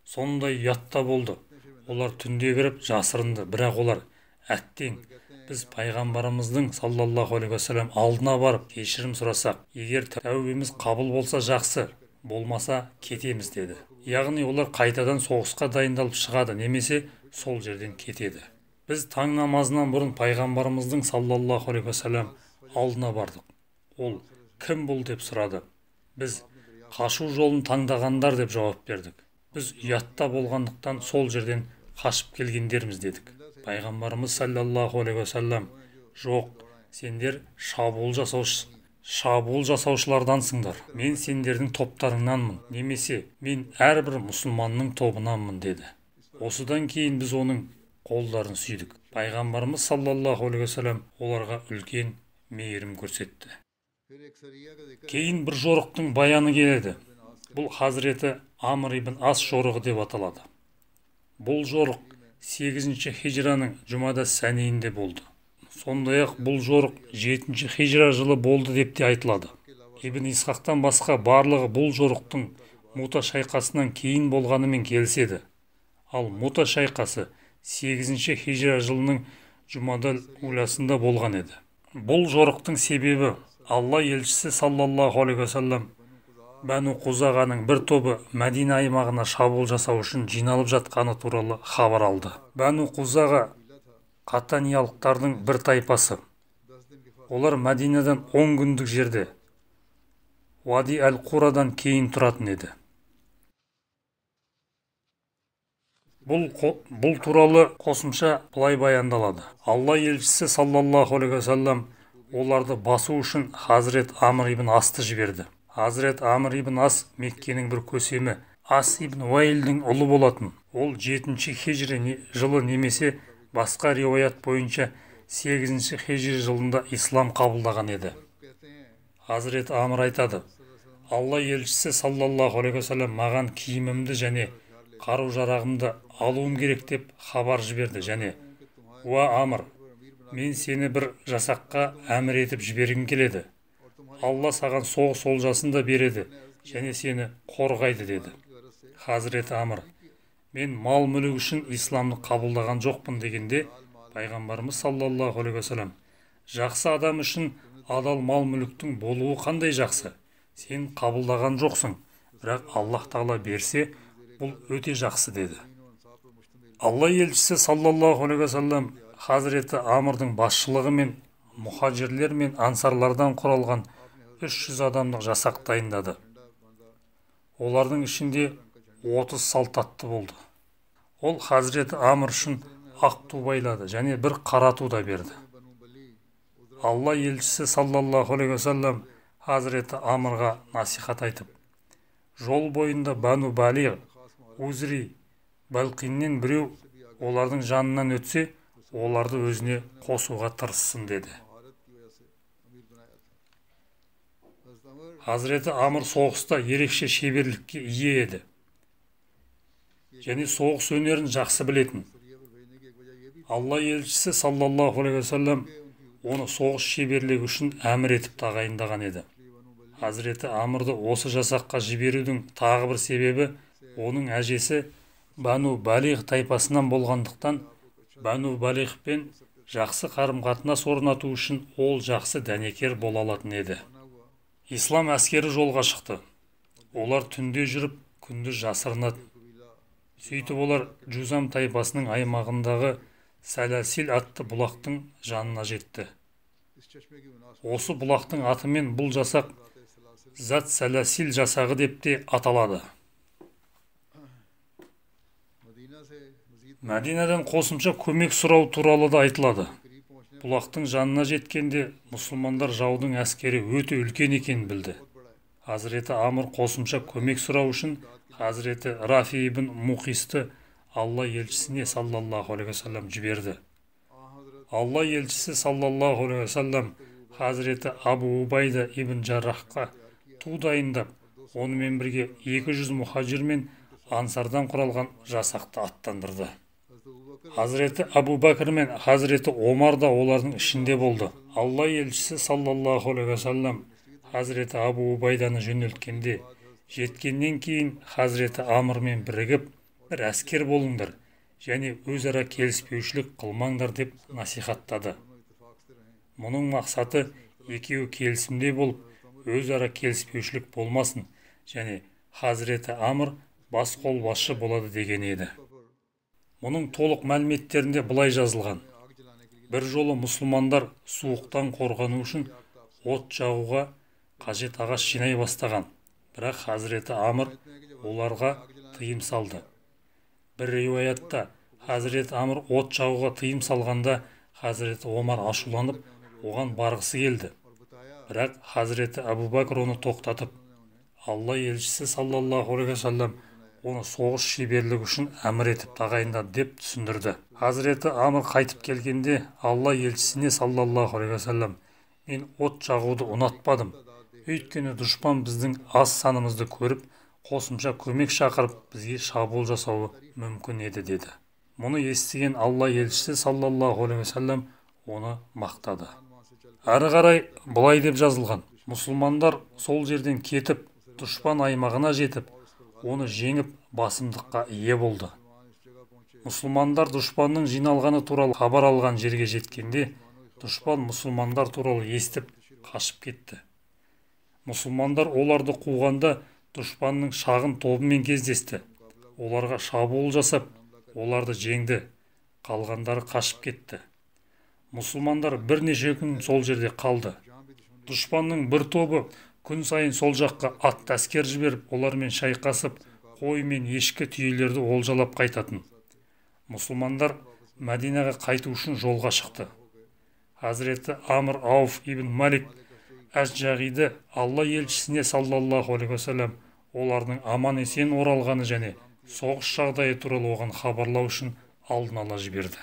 сондай ұятта болды, олар түнде кіріп жасырынды, бірақ олар: әттең, біз пайғамбарымыздың саллаллаху алейхи уассалам алдына барып кешірім сұрасақ, егер тәубеміз қабыл болса жақсы, болмаса кетеміз деді. Яғни олар қайтадан соғысқа дайындалып шығады немесе сол жерден кетеді. Біз таң намазынан бұрын пайғамбарымыздың саллаллаху алейхи уассалам алдына бардық. Ол: кім бұл деп сұрады. Біз қашу жолын таңдағандар деп жауап бердік. Біз ұятта болғандықтан сол жерден қашып келгендерміз дедік. Пайғамбарымыз саллаллаху алейхи уассалам: жоқ, сендер шабуыл жасаушылардансыңдар, мен сендердің топтарыңнанмын, немесе мен әрбір мұсылманның тобынанмын деді. Осыдан кейін біз оның қолдарын сүйдік. Пайғамбарымыз саллаллаху алейхи уассалам оларға үлкен мейірім көрсетті. Кейін бір жорықтың баяны келеді. Бұл Хазіреті Амр ибн Ас жорығы деп аталады. Бұл жорық 8-ші хижраның жұмада сәниінде болды. Сондай-ақ бұл жорық 7-ші хижра жылы болды деп те айтылады. Ибн Исхақтан басқа барлығы бұл жорықтың Мута шайқасынан кейін болғанымен келіседі. Ал Мута шайқасы 8-ші хижра жылының жұмадал уласында болған еді. Бұл жорықтың себебі Алла елшісі саллаллаху алейхи уассалам Бәну Қузағаның бір тобы Мәдина аймағына шабуыл жасау үшін жиналып жатқаны туралы хабар алды. Бәну Қузаға қатаниялықтардың бір тайпасы. Олар Мәдинадан 10 күндік жерде Уади әл-Қурадан кейін тұратын еді. Бұл туралы қосымша былай баяндалады. Алла елшісі саллаллаху алейхи уассалам оларды басу үшін Хазірет Амр ибн Асты жіберді. Хазірет Амр ибн Ас Меккенің бір көсемі Ас ибн Уәйлдің ұлы болатын. Ол 7-ші хижри жылы немесе басқа риуаят бойынша 8-ші хижри жылында ислам қабылдаған еді. Хазірет Амр айтады: Алла елшісі саллаллаху алейхи уассалам маған киімімді және қару-жарағымды алуым керек деп хабар жіберді және: уа Амр, мен сені бір жасаққа әмір етіп жібергім келеді. Алла саған соғыс олжасын да береді және сені қорғайды деді. Хазіреті Амр: мен мал-мүлік үшін исламды қабылдаған жоқпын дегенде, пайғамбарымыз саллаллаху алейхи уассалам: жақсы адам үшін адал мал-мүліктің болуы қандай жақсы, Сен қабылдаған жоқсың, бірақ Аллаһ тағала берсе, бұл өте жақсы деді. Алла елшісі саллаллаху алейхи уассалам Хазіреті Амрдың басшылығымен мұхажирлер мен ансарлардан құралған 300 адамдық жасақ дайындады. Олардың ішінде 30 салт атты болды. Ол Хазіреті Амр үшін ақ ту байлады және бір қара ту да берді. Алла елшісі саллаллаху алейхи уассалам Хазіреті Амрға насихат айтып, жол бойында Бану Балиғ, Узри, Балқиннен біреу олардың жанынан өтсе, оларды өзіне қосуға тырыссын деді. Хазіреті Амр соғыста ерекше шеберлікке ие еді және соғыс өнерін жақсы білетін. Алла елшісі саллаллаху алейхи уассалам оны соғыс шеберлігі үшін әмір етіп тағайындаған еді. Хазіреті Амрды осы жасаққа жіберудің тағы бір себебі оның әжесі Бану Балиғ тайпасынан болғандықтан, Бану Балиғпен жақсы қарым-қатынас орнату үшін ол жақсы дәнекер бола алатын еді. Ислам әскері жолға шықты. Олар түнде жүріп, күндіз жасырынатын. Сөйтіп олар Жузам тайпасының аймағындағы Сәләсил атты бұлақтың жанына жетті. Осы бұлақтың атымен бұл жасақ Зат Сәләсил жасағы деп те аталады. Мәдинадан қосымша көмек сұрау туралы да айтылады. Бұлақтың жанына жеткенде мұсылмандар жаудың әскері өте үлкен екенін білді. Хазіреті Амр қосымша көмек сұрау үшін Хазіреті Рафи ибн Муқисті Алла елшісіне саллаллаху алейхи уассалам жіберді. Алла елшісі саллаллаху алейхи уассалам Хазіреті Абу Убайда ибн Жаррахқа ту дайындап, онымен бірге 200 мұхажир мен ансардан құралған жасақты аттандырды. Хазіреті Абу Бәкір мен Хазіреті Омар да олардың ішінде болды. Алла елшісі саллаллаху алейхи уассалам Хазіреті Абу Убайданы жөнелткенде, жеткеннен кейін Хазіреті Амрмен бірігіп, бір әскер болыңдар және өзара келіспеушілік қылмаңдар деп насихаттады. Мұның мақсаты екеуі келісімде болып, өзара келіспеушілік болмасын және Хазіреті Амр бас қолбасшы болады деген еді. Мұның толық мәліметтерінде былай жазылған. Бір жолы мұсылмандар суықтан қорғану үшін от жағуға қажет ағаш жинай бастаған. Бірақ Хазіреті Амр оларға тыйым салды. Бір риуаятта Хазіреті Амр от жағуға тыйым салғанда Хазіреті Омар ашуланып, оған барғысы келді. Бірақ Хазіреті Абу Бәкір оны тоқтатып, Алла елшісі саллаллаху алейхи уассалам оны соғыс шеберлігі үшін әмір етіп тағайындады деп түсіндірді. Хазіреті Амр қайтып келгенде Алла елшісіне саллаллаху алейхи уассалам, мен от жағуды ұнатпадым. Өйткені дұшпан біздің аз санымызды көріп, қосымша көмек шақырып, бізге шабуыл жасауы мүмкін еді деді. Мұны естіген Алла елшісі саллаллаху алейхи уассалам оны мақтады. Әрі қарай былай деп жазылған. Мұсылмандар сол жерден кетіп, дұшпан аймағына жетіп, оны жеңіп басымдыққа ие болды. Мұсылмандар дұшпанның жиналғаны туралы хабар алған жерге жеткенде, дұшпан мұсылмандар туралы естіп, қашып кетті. Мұсылмандар оларды қуғанда дұшпанның шағын тобымен кездесті. Оларға шабуыл жасап, оларды жеңді. Қалғандары қашып кетті. Мұсылмандар бірнеше күн сол жерде қалды. Дұшпанның бір тобы күн сайын сол жаққа атты әскер жіберіп, олармен шайқасып, қой мен ешкі түйелерді олжалап қайтатын. Мұсылмандар Мәдинаға қайту үшін жолға шықты. Хазіреті Амр Ауф ибн Малик Әш-Жағиді Алла елшісіне саллаллаху алейхи уассалам олардың аман-есен оралғаны және соғыс жағдайы туралы оған хабарлау үшін алдын ала жіберді.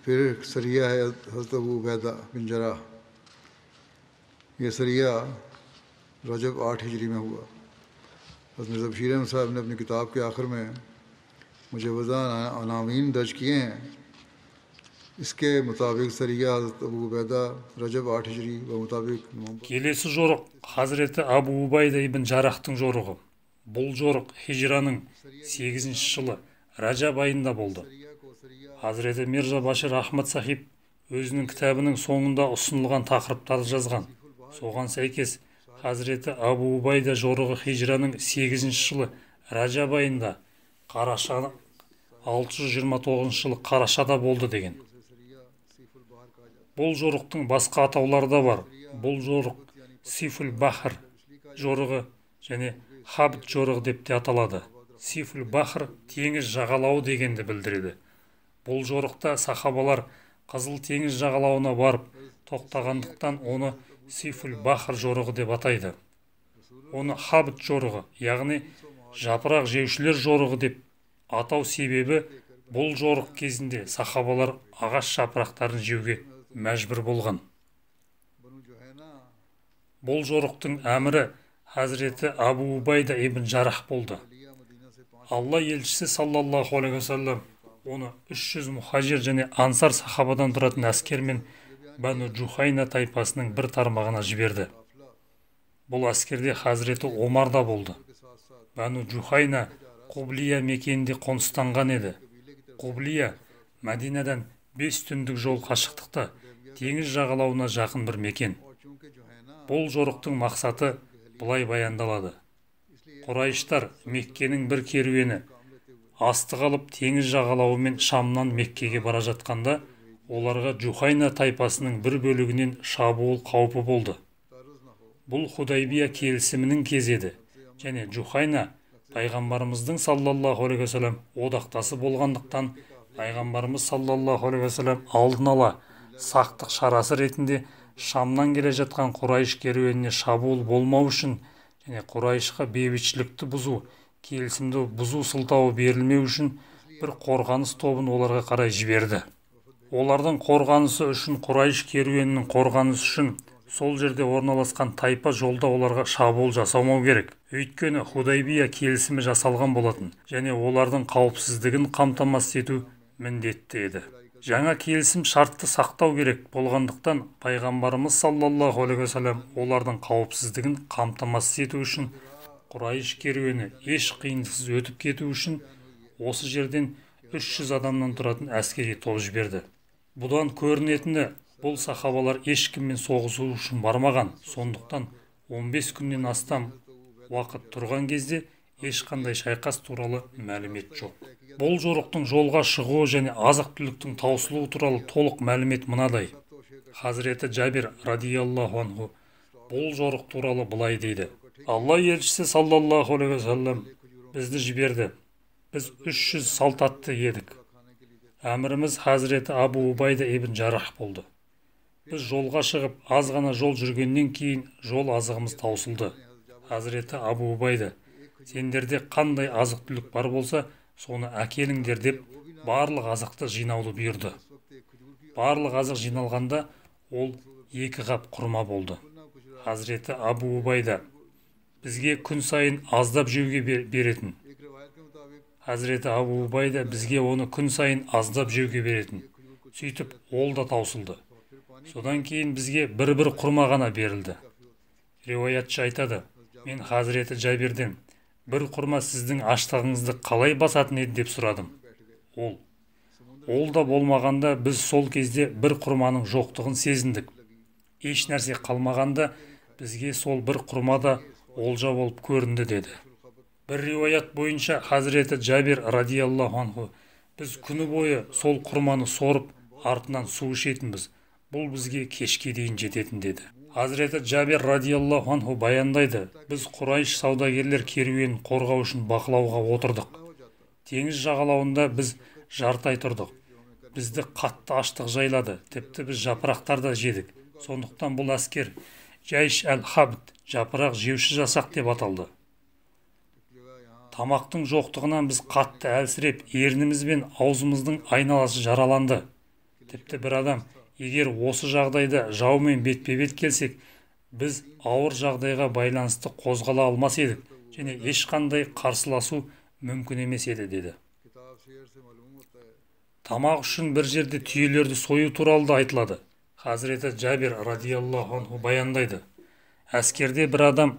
फिर सरिया है हज़रत अबू उबैदा बिन जराह। ये सरिया रजब 8 हिजरी में हुआ। हज़रत मिर्ज़ा बशीर अहमद साहब ने अपनी किताब के आखिर में मुजवज़ा अनावीन दर्ज किए हैं। इसके मुताबिक सरिया हज़रत अबू उबैदा रजब 8 हिजरी व मुताबिक। Келесі жорық Хазіреті Абу Убайда ибн Жарахтың жорығы. Бұл жорық хижраның 8 жылы Ражаб айында болды. Хазіреті Мирза Башир Ахмад Сахиб өзінің кітабының соңында ұсынылған тақырыптарды жазған. Соған сәйкес Хазіреті Абу Убайда жорығы хижраның 8 жылы Ражаб айында қараша 629 жылы қарашада болды деген. Бұл жорықтың басқа атаулары да бар. Бұл жорық Сифул Бахр жорығы және Хабд жорығы деп те аталады. Сифул Бахр теңіз жағалауы дегенді білдіреді. Бұл жорықта сахабалар Қызыл теңіз жағалауына барып тоқтағандықтан оны Сифул Бахр жорығы деп атайды. Оны Хабд жорығы, яғни жапырақ жеушілер жорығы деп атау себебі бұл жорық кезінде сахабалар ағаш жапырақтарын жеуге мәжбүр болған. Бұл жорықтың әмірі Хазіреті Абу Убайда ибн Жарах болды. Алла елшісі саллаллаху алейхи уассалам оны 300 мұхажир және ансар сахабадан тұратын әскермен Бану Джухайна тайпасының бір тармағына жіберді. Бұл әскерде Хазіреті Омар да болды. Бану Джухайна Қублия мекенінде қоныстанған еді. Қублия Мәдинадан 5 түндік жол қашықтықта теңіз жағалауына жақын бір мекен. Бұл жорықтың мақсаты былай баяндалады. Құрайыштар Меккенің бір керуені астық алып теңіз жағалауымен Шамнан Меккеге бара жатқанда оларға Джухайна тайпасының бір бөлігінен шабуыл қаупі болды. Бұл Худайбия келісімінің кезі еді және Джухайна пайғамбарымыздың саллаллаху алейхи уассалам одақтасы болғандықтан пайғамбарымыз саллаллаху алейхи уассалам алдын ала сақтық шарасы ретінде Шамнан келе жатқан Құрайш керуеніне шабуыл болмау үшін және Құрайшқа бейбітшілікті бұзу, келісімді бұзу сылтауы берілмеу үшін бір қорғаныс тобын оларға қарай жіберді. Олардың қорғанысы үшін Құрайш керуенінің қорғанысы үшін сол жерде орналасқан тайпа жолда оларға шабуыл жасамау керек. Өйткені Худайбия келісімі жасалған болатын және олардың қауіпсіздігін қамтамасыз ету міндетті еді. Жаңа келісім шартты сақтау керек болғандықтан пайғамбарымыз саллаллаху алейхи уассалам олардың қауіпсіздігін қамтамасыз ету үшін Құрайш керуені еш қиындықсыз өтіп кету үшін осы жерден 300 адамнан тұратын әскери топ жіберді. Бұдан көрінетіні, бұл сахабалар ешкіммен соғысу үшін бармаған, сондықтан 15 күннен астам уақыт тұрған кезде ешқандай шайқас туралы мәлімет жоқ. Бұл жорықтың жолға шығуы және азық-түліктің таусылуы туралы толық мәлімет мынадай. Хазіреті Жабир радиаллаху анху бұл жорық туралы былай дейді. Алла елшісі саллаллаху алейхи уассалам бізді жіберді. Біз 300 салт атты едік. Әміріміз Хазіреті Абу Убайда ибн Жарах болды. Біз жолға шығып, аз ғана жол жүргеннен кейін жол азығымыз таусылды. Хазіреті Абу Убайда, сендерде қандай азық-түлік бар болса, соны әкеліңдер деп барлық азықты жинауды бұйырды. Барлық азық жиналғанда ол 2 қап құрма болды. Хазіреті Абу Убайда бізге күн сайын аздап жеуге беретін. Хазіреті Абу Убайда бізге оны күн сайын аздап жеуге беретін. Сөйтіп ол да таусылды. Содан кейін бізге бір-бір құрма ғана берілді. Риуаятшы айтады, мен Хазіреті Жабирден бір құрма сіздің аштығыңызды қалай басатын еді деп сұрадым. Ол да болмағанда біз сол кезде бір құрманың жоқтығын сезіндік. Еш нәрсе қалмағанда бізге сол бір құрма да олжа болып көрінді деді. Бір риуаят бойынша Хазіреті Жабир радиаллаху анху біз күні бойы сол құрманы сорып артынан су ішетінбіз. Бұл бізге кешке дейін жететін деді. Хазіреті Жабир радиаллаху анху баяндайды, біз Құрайш саудагерлер керуенін қорғау үшін бақылауға отырдық. Теңіз жағалауында біз жарты ай тұрдық. Бізді қатты аштық жайлады, тіпті біз жапырақтар да жедік. Сондықтан бұл әскер Жайш әл-Хабд, жапырақ жеуші жасақ деп аталды. Тамақтың жоқтығынан біз қатты әлсіреп, ерніміз бен аузымыздың айналасы жараланды. Тіпті бір адам, егер осы жағдайда жаумен бетпе-бет келсек, біз ауыр жағдайға байланысты қозғала алмас едік және ешқандай қарсыласу мүмкін емес еді деді. Тамақ үшін бір жерде түйелерді сою туралы да айтылады. Хазіреті Жабир радиаллаху анху баяндайды. Әскерде бір адам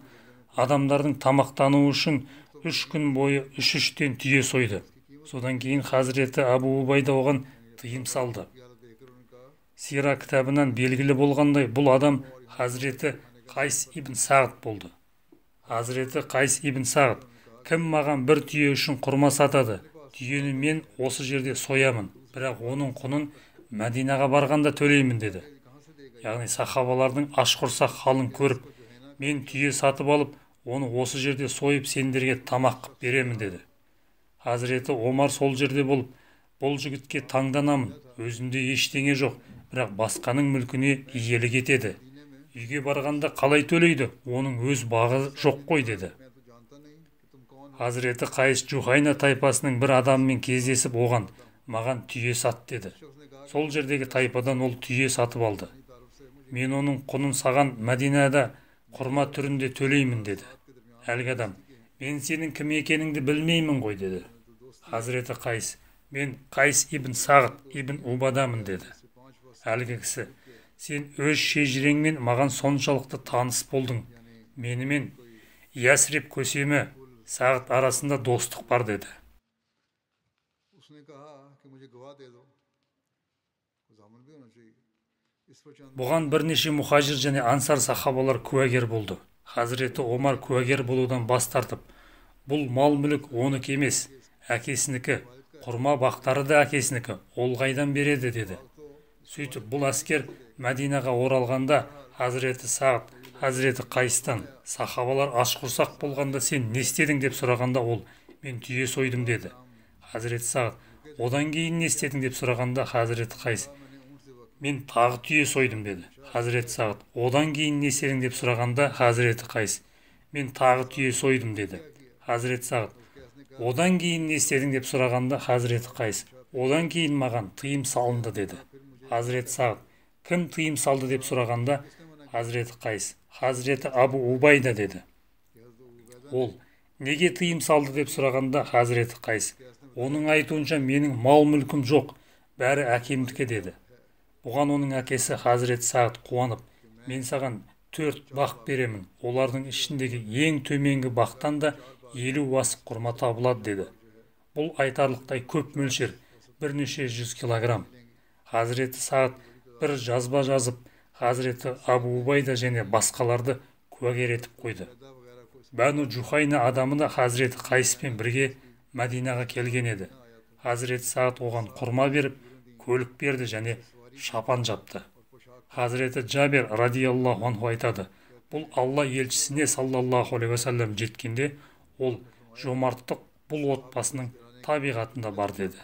адамдардың тамақтануы үшін 3 күн бойы 3-3-тен түйе сойды. Содан кейін Хазіреті Абу Убайда оған тыйым салды. Сира кітабынан белгілі болғандай, бұл адам Хазіреті Қайс ибн Сағд болды. Хазіреті Қайс ибн Сағд: кім маған бір түйе үшін құрма сатады, түйені мен осы жерде соямын, бірақ оның құнын Мәдинаға барғанда төлеймін деді. Яғни сахабалардың аш құрсақ халын көріп, мен түйе сатып алып, оны осы жерде сойып сендерге тамақ қып беремін деді. Хазіреті Омар сол жерде болып, бұл жігітке таңданамын, өзінде ештеңе жоқ, бірақ басқаның мүлкіне иелік етеді. Үйге барғанда қалай төлейді, оның өз бағы жоқ қой деді. Хазіреті Қайс Жухайна тайпасының бір адамымен кездесіп, оған маған түйе сат деді. Сол жердегі тайпадан ол түйе сатып алды. Мен оның құнын саған Мәдинада құрма түрінде төлеймін деді. Әлгі адам: мен сенің кім екеніңді білмеймін ғой деді. Хазіреті Қайс: мен Қайс ибн Сағд ибн Убадамын деді. Әлгі кісі: сен өз шежіреңмен маған соншалықты таныс болдың, менімен Ясриб көсемі Сағд арасында достық бар деді. Бұған бірнеше мұхажир және ансар сахабалар куәгер болды. Хазіреті Омар куәгер болудан бас тартып, бұл мал-мүлік оныкі емес, әкесінікі, құрма бақтары да әкесінікі, ол қайдан береді деді. Сөйтіп бұл әскер Мәдинаға оралғанда Хазіреті Сағд Хазіреті Қайстан: сахабалар аш құрсақ болғанда сен не істедің деп сұрағанда, ол: мен түйе сойдым деді. Хазіреті Сағд: одан кейін не істедің деп сұрағанда, Хазіреті Қайс: мен тағы түйе сойдым деді. Хазіреті Сағд: одан кейін не істедің деп сұрағанда, Хазіреті Қайс: мен тағы түйе сойдым деді. Хазіреті Сағд: одан кейін не істедің деп сұрағанда, Хазіреті Қайс: одан кейін маған тыйым салынды деді. Хазіреті Сағд: кім тыйым салды деп сұрағанда, Хазіреті Қайс: Хазіреті Абу Убайда деді. Ол неге тыйым салды деп сұрағанда, Хазіреті Қайс: оның айтуынша менің мал мүлкім жоқ, бәрі әкемдікі деді. Бұған оның әкесі Хазіреті Сағд қуанып, мен саған 4 бақ беремін, олардың ішіндегі ең төменгі бақтан да 50 уасық құрма табылады деді. Бұл айтарлықтай көп мөлшер, бірнеше жүз килограмм. Хазіреті Сағд бір жазба жазып, Хазіреті Абу Убайда және басқаларды куәгер етіп қойды. Бәну Жухайна адамы да Хазіреті Қайспен бірге Мәдинаға келген еді. Хазіреті Сағд оған құрма беріп, көлік берді және шапан жапты. Хазіреті Джабер радиаллаху анху айтады: бұл Алла елшісіне саллаллаху алейхи уассалам жеткенде, ол жомарттық бұл отбасының табиғатында бар деді.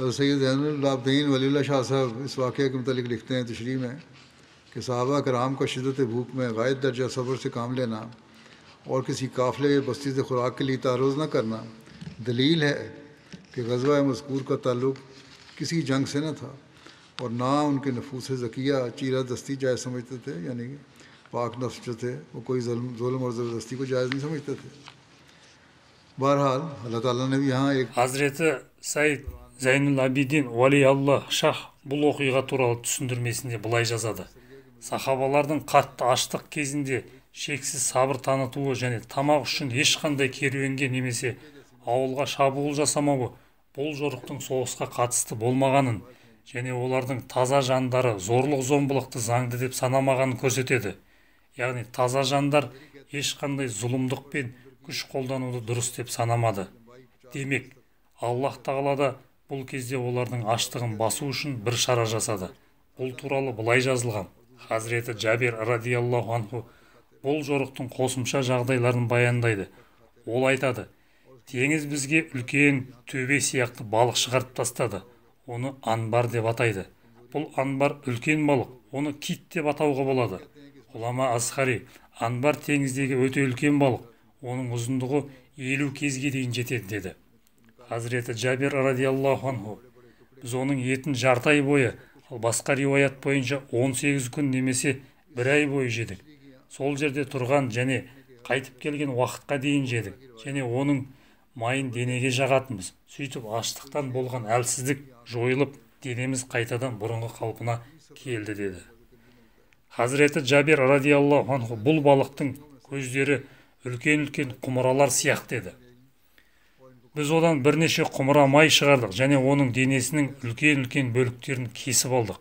सैयद ज़ैनुल आबदीन वलीउल्लाह शाह साहब इस वाक़े के मुतालिक लिखते हैं तशरीह में कि सहाबा कराम का शिद्दत भूख में गायत दर्जा सब्र से काम लेना और किसी काफ़िले बस्ती से खुराक के लिए तारुज़ न करना दलील है कि ग़ज़वा मज़कूर का ताल्लुक़ किसी जंग से न था और ना उनके नफूस ज़किया चीरा दस्ती जायज़ समझते थे, यानी पाक नफ्स जो थे वो कोई ज़ुल्म और ज़बरदस्ती को जायज़ नहीं समझते थे। बहरहाल अल्लाह ताला ने भी यहाँ एक Хазіреті Саид Зайнул Абидин Уали Аллах Шах бұл оқиға туралы түсіндірмесінде былай жазады: сахабалардың қатты аштық кезінде шексіз сабыр танытуы және тамақ үшін ешқандай керуенге немесе ауылға шабуыл жасамауы бұл жорықтың соғысқа қатысты болмағанын және олардың таза жандары зорлық зомбылықты заңды деп санамағанын көрсетеді. Яғни таза жандар ешқандай зұлымдық пен күш қолдануды дұрыс деп санамады. Демек, Аллах тағала да бұл кезде олардың аштығын басу үшін бір шара жасады. Бұл туралы былай жазылған. Хазіреті Джабир радиаллаху анху бұл жорықтың қосымша жағдайларын баяндайды. Ол айтады: теңіз бізге үлкен төбе сияқты балық шығарып тастады. Оны анбар деп атайды. Бұл анбар үлкен балық, оны кит деп атауға болады. Ғұлама Азхари: анбар теңіздегі өте үлкен балық, оның ұзындығы 50 кезге дейін жетеді деді. Хазіреті Джабир радиаллаху анху: біз оның етін жарты ай бойы, ал басқа риуаят бойынша 18 күн немесе бір ай бойы жедік. Сол жерде тұрған және қайтып келген уақытқа дейін жедік және оның майын денеге жағатынбыз. Сөйтіп аштықтан болған әлсіздік жойылып, денеміз қайтадан бұрынғы қалпына келді деді. Хазіреті Джабир радиаллаху анху: бұл балықтың көздері үлкен-үлкен құмыралар сияқты еді. Біз одан бірнеше құмыра май шығардық және оның денесінің үлкен-үлкен бөліктерін кесіп алдық.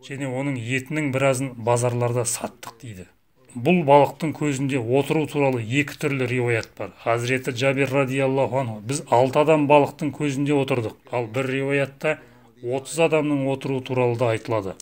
және оның етінің біразын базарларда саттық дейді. Бұл балықтың көзінде отыру туралы екі түрлі риуаят бар. Хазіреті Жабир радиаллаху анху, біз 6 адам балықтың көзінде отырдық, ал бір риуаятта 30 адамның отыруы туралы да айтылады.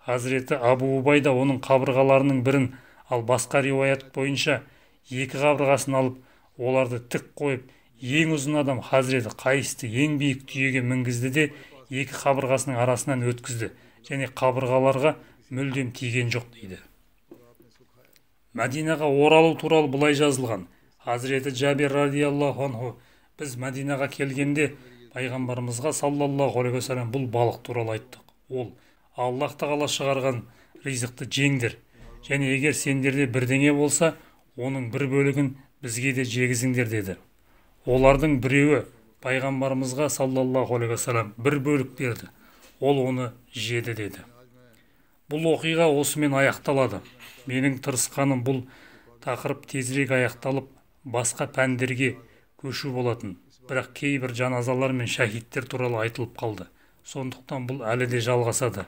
Хазіреті Абу Убайда оның қабырғаларының бірін, ал басқа риуаят бойынша екі қабырғасын алып, оларды тік қойып, ең ұзын адам Хазіреті Қайысты ең биік түйеге мінгізді де, екі қабырғасының арасынан өткізді және қабырғаларға мүлдем тиген жоқ дейді. Мәдинаға оралу туралы былай жазылған. Хазіреті Жабир радиаллаху анху, біз Мәдинаға келгенде пайғамбарымызға саллаллаху алейхи уассалам бұл балық туралы айттық. Ол: Аллах тағала шығарған ризықты жеңдер, және егер сендерде бірдеңе болса, оның бір бөлігін бізге де жегізіңдер деді. Олардың біреуі пайғамбарымызға саллаллаху алейхи уассалам бір бөлік берді, ол оны жеді деді. Бұл оқиға осымен аяқталады. Менің тырысқаным бұл тақырып тезірек аяқталып, басқа пәндерге көшу болатын. Бірақ кейбір жаназалар мен шәһидтер туралы айтылып қалды. Сондықтан бұл әлі де жалғасады.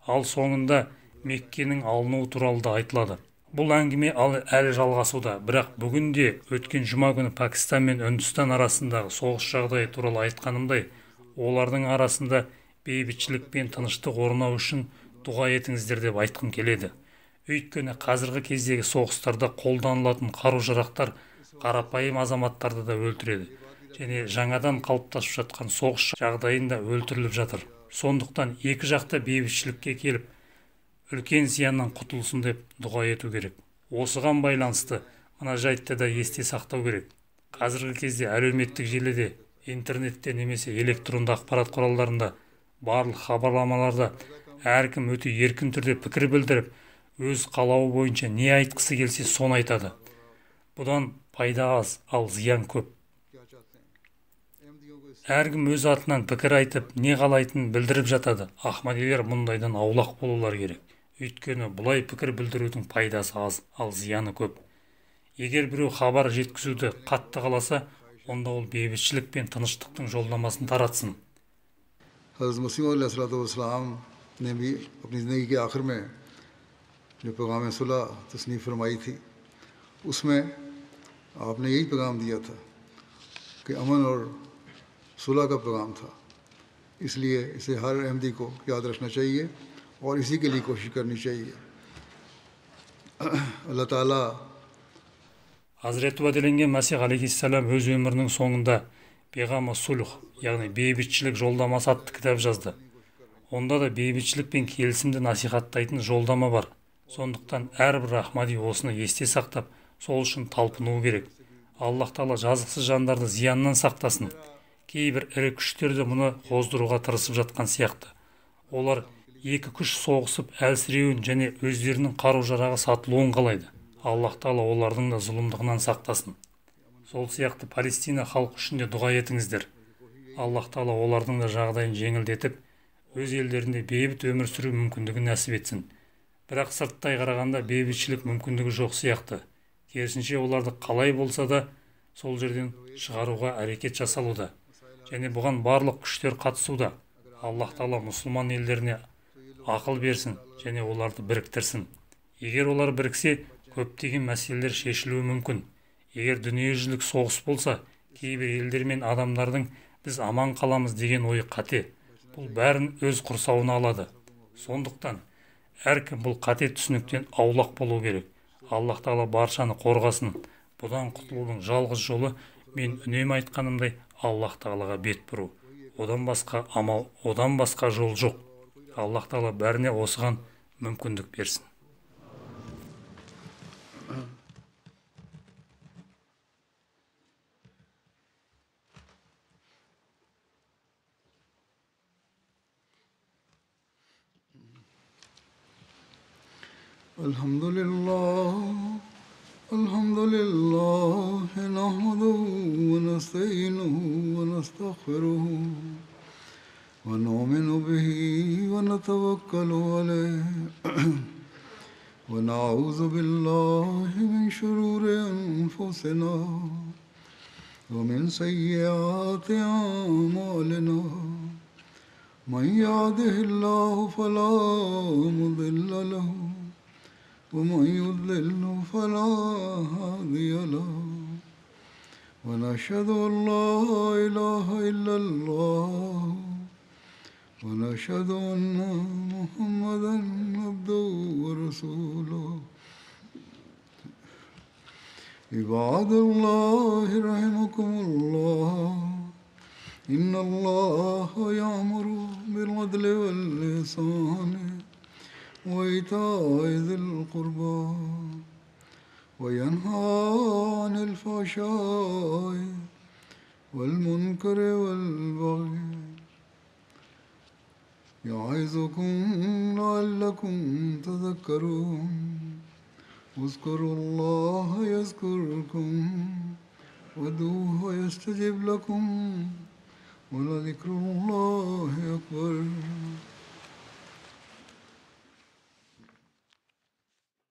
Ал соңында Меккенің алынуы туралы да айтылады. Бұл әңгіме әлі жалғасуда. Бірақ бүгінде өткен жұма күні Пәкістан мен Үндістан арасындағы соғыс жағдайы туралы айтқанымдай, олардың арасында бейбітшілік пен тыныштық орнау үшін дұға етіңіздер деп айтқым келеді. Өйткені қазіргі кездегі соғыстарда қолданылатын қару-жарақтар қарапайым азаматтарды да өлтіреді және жаңадан қалыптасып жатқан соғыс жағдайында өлтіріліп жатыр. Сондықтан екі жақта бейбітшілікке келіп, үлкен зияннан құтылсын деп дұға ету керек. Осыған байланысты мына жайтты да есте сақтау керек. Қазіргі кезде әлеуметтік желіде, интернетте немесе электронды ақпарат құралдарында барлық хабарламаларда әркім өте еркін түрде пікір білдіріп, өз қалауы бойынша не айтқысы келсе соны айтады. Бұдан пайда аз, ал зиян көп. Әркім өз атынан пікір айтып, не қалайтынын білдіріп жатады. Ахмадилер мұндайдан аулақ болулар керек. Өйткені бұлай пікір білдірудің пайдасы аз, ал зияны көп. Егер біреу хабар жеткізуді қатты қаласа, онда ол бейбітшілік пен тыныштықтың жолдамасын таратсын. Хазрат Масih алейхиссалату ने भी अपनी ज़िंदगी के आखिर में जो पैगाम सुलह तसनीफ़ फरमाई थी, उसमें आपने यही पैगाम दिया था कि अमन और सुलह का पैगाम था। इसलिए इसे हर अहमदी को याद रखना चाहिए और इसी के लिए कोशिश करनी चाहिए। अल्लाह ताला Хазіреті уәделенген Мәсих алейхиссалам өз өмірінің соңында Пейғамы сулх, яғни бейбітшілік жолдамасы атты кітап жазды. Онда да бейбітшілік пен келісімді насихаттайтын жолдама бар. Сондықтан әрбір ахмади осыны есте сақтап, сол үшін талпынуы керек. Аллах тағала жазықсыз жандарды зияннан сақтасын. Кейбір ірі күштерді мұны қоздыруға тырысып жатқан сияқты. Олар екі күш соғысып әлсіреуін және өздерінің қару-жарағы сатылуын қалайды. Аллах тағала олардың да зұлымдығынан сақтасын. Сол сияқты Палестина халқы үшін де дұға етіңіздер. Аллах тағала олардың да жағдайын жеңілдетіп, өз елдерінде бейбіт өмір сүру мүмкіндігін нәсіп етсін. Бірақ сырттай қарағанда бейбітшілік мүмкіндігі жоқ сияқты. Керісінше оларды қалай болса да сол жерден шығаруға әрекет жасалуда. Және бұған барлық күштер қатысуда. Аллах тағала мұсылман елдеріне ақыл берсін және оларды біріктірсін. Егер олар біріксе, көптеген мәселелер шешілуі мүмкін. Егер дүниежүзілік соғыс болса, кейбір елдер мен адамдардың біз аман қаламыз деген ойы қате. Бұл бәрін өз құрсауына алады. Сондықтан әркім бұл қате түсініктен аулақ болу керек. Аллах тағала баршаны қорғасын. Бұдан құтылудың жалғыз жолы мен үнемі айтқанымдай Аллах тағалаға бет бұру. Одан басқа амал, одан басқа жол жоқ. Аллах тағала бәріне осыған мүмкіндік берсін. الحمد لله الحمد لله نحمده ونستعينه ونستغفره ونؤمن به ونتوكل عليه ونعوذ بالله من شرور أنفسنا ومن سيئات أعمالنا من يهده الله فلا مضل له ومن يضلل فلا هادي له ونشهد أن لا إله إلا الله ونشهد أن محمدا عبده ورسوله. عباد الله رحمكم الله، إن الله يأمر بالعدل والإحسان وإيتاء ذي القربى وينهى عن الفحشاء والمنكر والبغي يعظكم لعلكم تذكرون. اذكروا الله يذكركم وادعوه يستجب لكم ولذكر الله أكبر.